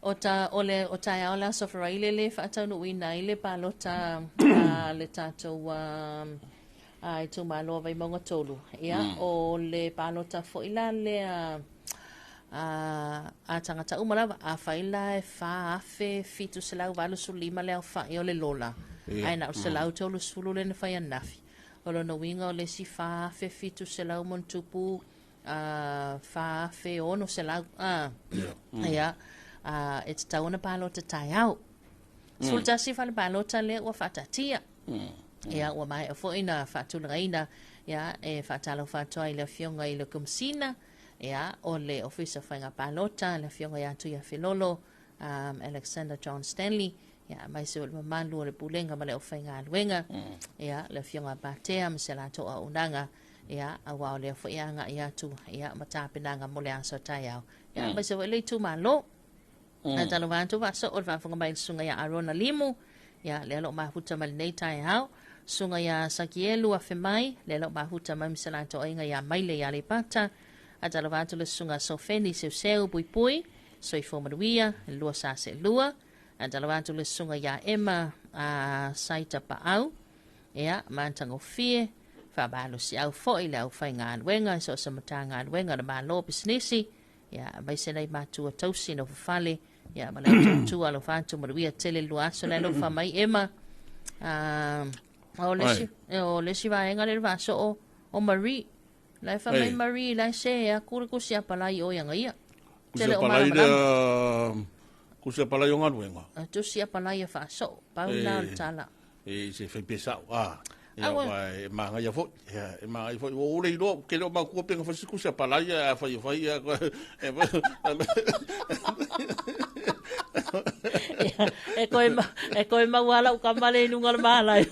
O ta, o le, o taeao le Aso Faraile le faataunuuina ai le palota a le tatou a itumalo o Vaimauga 3. Ia, o le palota foi la lea a, a tagata uma lava, afai la e 4,785 le aofai o le lola, ae na o le 130 lea na fai ananafi. O lona uiga o le isi 4,700 ma ona tupu 4,600, a, ia, a, e tatau ona palota taeao. 11 fale palota lea ua faataatia. Ia, ua maea foi na faatulagaina, ia, e faatalofa atu ai i le Afioga i le Komesina, ia, o le Ofisa o Faiga Palota, le Afioga ia Tuiafelolo, Alexander John Stanley, ia, aemaise o le mamalu o le Pulega ma le aufaigaluega, ia, le Afioga Patea ma se latou auaunaga, ia, aua o lea foi e agai atu, ia, ma tapenaga mo le aso taeao, ia, aemaise foi le itumalo. Na talofa atu faasoo le faafofoga mai i le susuga ia Arona Limu, ia, lea o lo o mafuta mai lenei taeao. Susuga ia Sakielu Afemai, lea o lo o mafuta mai ma se latou aiga ia Maile ia Aleipata. A talofa atu le susuga Sofeni Seuseu Puipui, soifua manuia, lua sa seelua. A talofa atu le susuga ia Emma a Saita Paau, ia, matagofie, faamalosiau foi le aufaigaluega i so o se Matagaluega a le Malo, pisinisi, ia, aemaise nai matua tausi nofo fale, ia, ma le autuatua alofa atu manuia tele le lua aso le alofa mai Emma. O le isi, o le isi vaega lea le faasoo o Marie. La e fai mai Marie, la e se aku le kusi apalai o ianga ia.
Kusi apalai lea, kusi apalai o galuega.
Tusi apalai e faasoo, pau na o le tala.
E se fai pe sao, a. Ia, wa e magaia foi, ia, e magaia foi. Ua ou le iloa, ke le o matua pe na fai se kusi apalai, a fai e fai, ia,
E koe, e koe maua lau kama le i luga o le malae.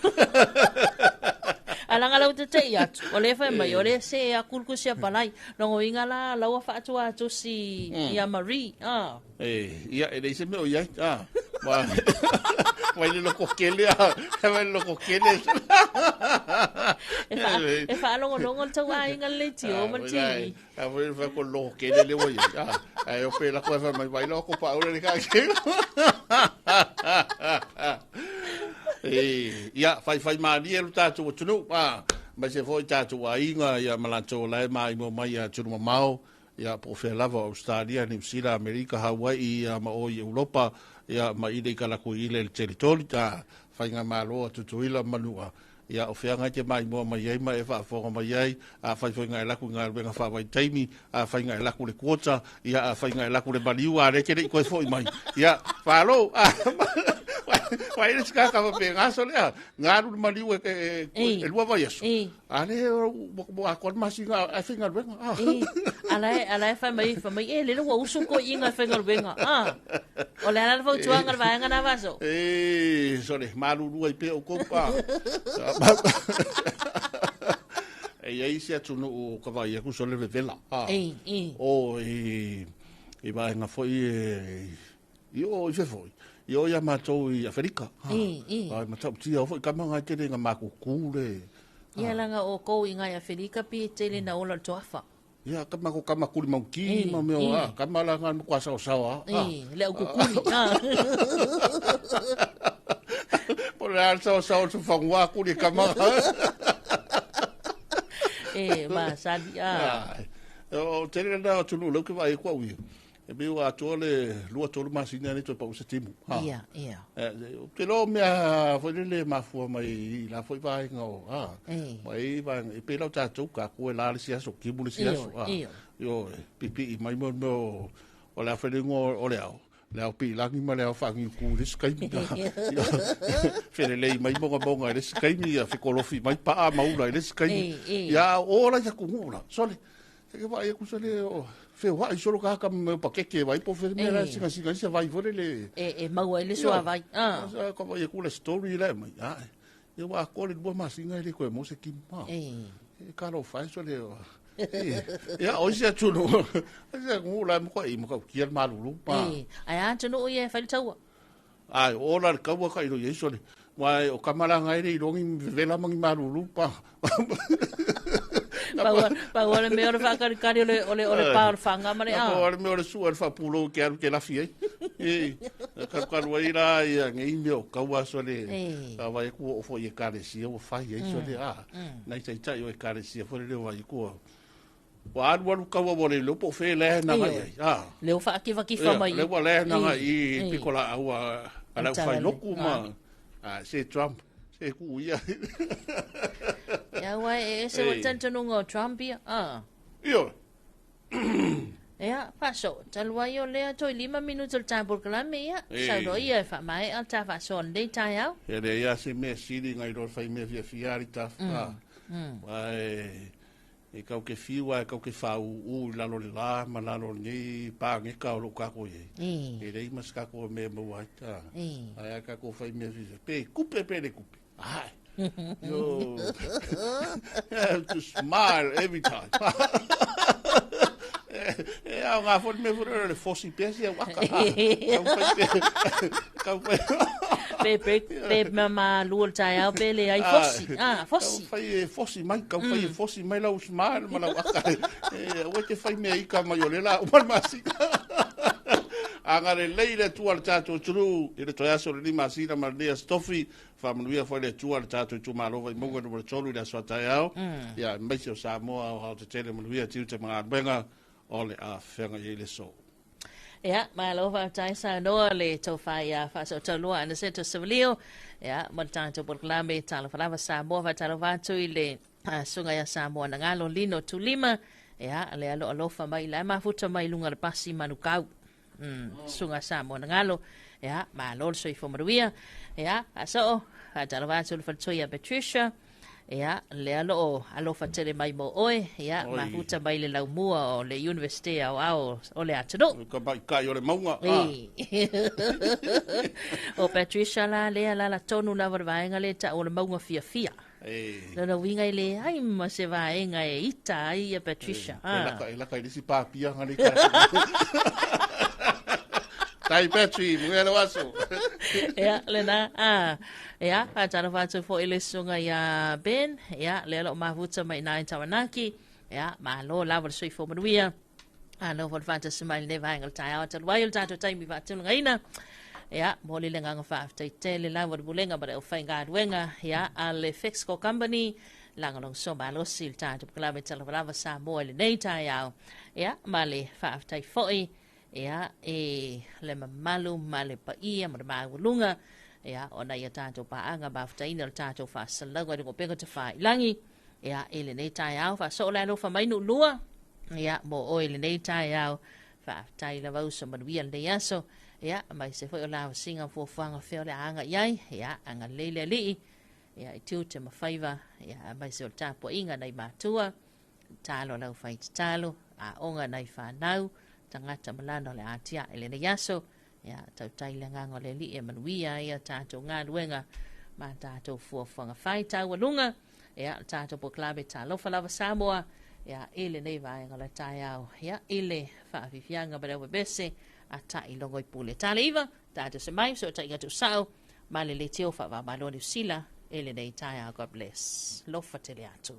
Alaga lau te tei atu, o le fai mai, o le se aku le kusi apalai. Longa uiga la, laua faatua tusi ia Marie.
E, ia, e leai se mea o i ai. Vai le loko kele a. Vai le loko kele.
E wha, e whaalongolongo le tau aiga le leitio ma le TV.
A foi le ko loko kele le wai. A ai o pe la ko fa mai vai loko pa ora le ka ke. E ia fai fai malie lo tātou atunuu. A mai se foi tātou aiga ia ma latou la e mai mo mai a tunu mamao. Ia po o fea lava o Australia, Niu Sila, Amerika, Hawaii, ia ma o i Europa, ia ma ile i kalaku i ile le teritori, ta whainga malo a Tutuila manua. Ia o feaga e te maimoa mai ai ma e faafofoga mai ai, a fai foi nga e laku i galuega faavaitaimi, a fai nga e laku le quota, ia a fai nga e laku le maliu, a le te le i koe foi mai. Ia, falo, Vai le sika ka pe ngaso lea, ngalu le maliu e, e, e, e lua vai aso. A le mo a koa masinga a fai galuega. Ah.
Ala e ala e fai mai fai mai e le ua usu ko inga fai galuega. Ah. O le ala le fautuaga le vaega na vaso.
E sole malulu ai pe o ko pa. E iai se atunuu ka vai aku sole vevela.
Ah. E e.
O e i vaega foi e i o i fefoi. I o ia mātou i Awherika.
E, e.
Ai, matautia o foi kama ngai tele nga makuku le.
Ia langa o kou i ngai Awherika pi e tele na ola le toafa.
Ia kama ko kama kuli mauki ma meo a kama la ngai kwa sao sao a.
E, le au kukuli.
Po le al sao sao su fangua kuli kama.
E, ma sali a.
O tele na tunu leu ke vai kwa ui. E pei ua atoa le 2-3 masina e le toe pau se timu.
Ha. Ia, ia.
E, te loa mea foi lele mafua mai i la foi vaega o, ha.
E.
Mai vaega, e pei lau tātou ka koe la le siaso, kimu le siaso.
Io, io.
Io, pipi i mai mo meo o le awhelengo o le ao. Le ao pilangi ma le ao whangi ku le skaimi. Wherelei mai monga monga i le skaimi, ia whekolofi mai paa maula i le skaimi. Ia, o la ia kungula. Sole, E ke vai aku sale o fe wa i solo ka ka me pa ke ke vai po fe me la singa singa se vai fo le
e e maua i le sua vai
ah ka vai ku le story le mai ah e wa ko le bua masinga le ko mo se kim ma
e
e ka lo fai so le ia o se atu no se ku la mo ko i mo ka ki al malulu
pa e ai a tu no ia fai taua
ai o la ka wa ka i lo yeso le Wai o kamalanga ere i rongi vela mangi malulu pa.
Paua, paua le mea o le whakarikari o le, o le, o le pā o le whanga ma le a.
Paua le mea o le sua le whapulo ke aru ke lafi ai. E, karu karu ai rā ia ngei mea o kaua so le. A vai ku o fo i e karesia o whai ai so le a. Nai tai tai o e karesia fo le leo ai kua. Ua alu alu kaua ua le leo po fe le na ngai ai.
A. Leo whaakiwakiwha mai.
Leo le na ngai i piko la au a lau whai loku ma. A se Trump. Se ku ia.
Ia wai e se wa tantanunga o Trump ia. A.
Io.
Ia, whaso, talua i o lea toi 5 minutu le tāpur kalame ia. Sauro ia e wha mai a tā whaso on lei tai au.
E le ia se mea siri ngai ror whai mea fia fiari tā. Wai, e kau ke fiwa, e kau ke whau u i lalo le la, ma lalo nei pāngeka o lo kako i. E rei mas kako mea maua ai tā. Ai a kako whai mea fia. Pe kupe, pe le kupe. Ai. Yo. You have to smile every time. E au ngā whori me whori le fosi pesi au aka. Kau whai.
Pe pe pe ma lua le tai au pe le ai fosi. Ah, fosi.
Kau whai e fosi mai, kau whai e fosi mai lau smile ma lau aka. E ua te whai mea ika mai o le la umar masika. Anga le lei le tua le tātou turu, i le toi aso le lima asina ma le stofi, whamanuia whai le tua le tātou tu malova i munga numero 3 i le aso atai au. Ia, meisi o Samoa o hao te tele manuia tiu te mga alwenga o le a whenga i le so.
Ia, mai alofa tai sa noa le tauwhai a whaso taulua ana sento savalio. Ia, mo le tātou polokalame talo falava Samoa wha atu i le sunga ia Samoa na ngalo lino tulima. Ia, le alo alofa mai la mafuta mai lunga le pasi manukau. Sunga Samoa na ngalo. Ia, ma lolo soifo manuia. Ia, aso, talo atu le whaletoia Patricia. Ia, le alo alofa tele mai mo oe. Ia, mafuta mai le laumua o le University au au o le atunuu.
Ka mai kai o le maunga.
O Patricia la lea la la tonu lava le vaega le ta o le maunga fia fia. Lona uiga i le ai ma se vaega e ita ai ia Patricia.
E laka i lisi papia ngā le ka. Tai Petri, manuia lou aso.
Ia, lena. A. Ia, faatalofa atu foi i le susuga ia Ben. Ia, lea o lo o mafuta mai i ina i Taranaki. Ia, malo lava le soifua manuia. Malo foi le faatasi mai i lenei vaega o le taeao talu ai o le tatou taimi faatulagaina. Ia, momoli le agaga faafetai tele lava i le Pulega ma le aufaigaluega, ia, a le Fexco Company, lagolagosua malosi i le tatou polokalame Talavalava Samoa i lenei taeao. Ia, ma le faafetai foi, ia, i le mamalu ma le paia ma le maualuga, ia, o nai a tatou paaga mafutaina o le tatou faasalalauga i luga o upega tafailagi. Ia, i lenei taeao, faasoo le alofa mai Nuulua, ia, mo oe i lenei taeao, faafetai lava uso manuia lenei aso, ia, aemaise foi o lavasiga ma fuafuaga fea o le a aga i ai, ia, agalelei le Alii, ia, i tiute ma faiva, ia, aemaise o le tapuaiga a nai matua, tatalo a lau fai tatalo, aoga nai fanau, tagata ma lana o le a atiae i lenei aso, ia, tautai le agaga o le Alii e manuia ai a tatou galuega ma tatou fuafuaga fai taualuga, ia, le tatou polokalame Talofa Lava Samoa, ia, i lenei vaega o le taeao, ia, i le faafiafiaga ma le auvevese a ta'i logo i pule. Tale iva, tatou se mai, fesootaiga tuusao, ma le leitio faava-o-Malo Niu Sila i lenei taeao. God bless. Lofa tele atu.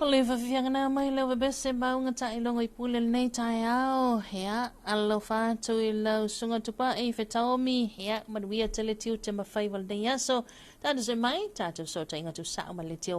O le fafiafiaga mai lau vevese mauga ta'ilogo i pule lenei taeao. Ia, alofa atu i lau susuga Tupa'i Fetaomi. Ia, manuia tele tiute ma faiva lenei aso. Tatou se mai, tatou fesootaiga tuusa'o ma le leitio.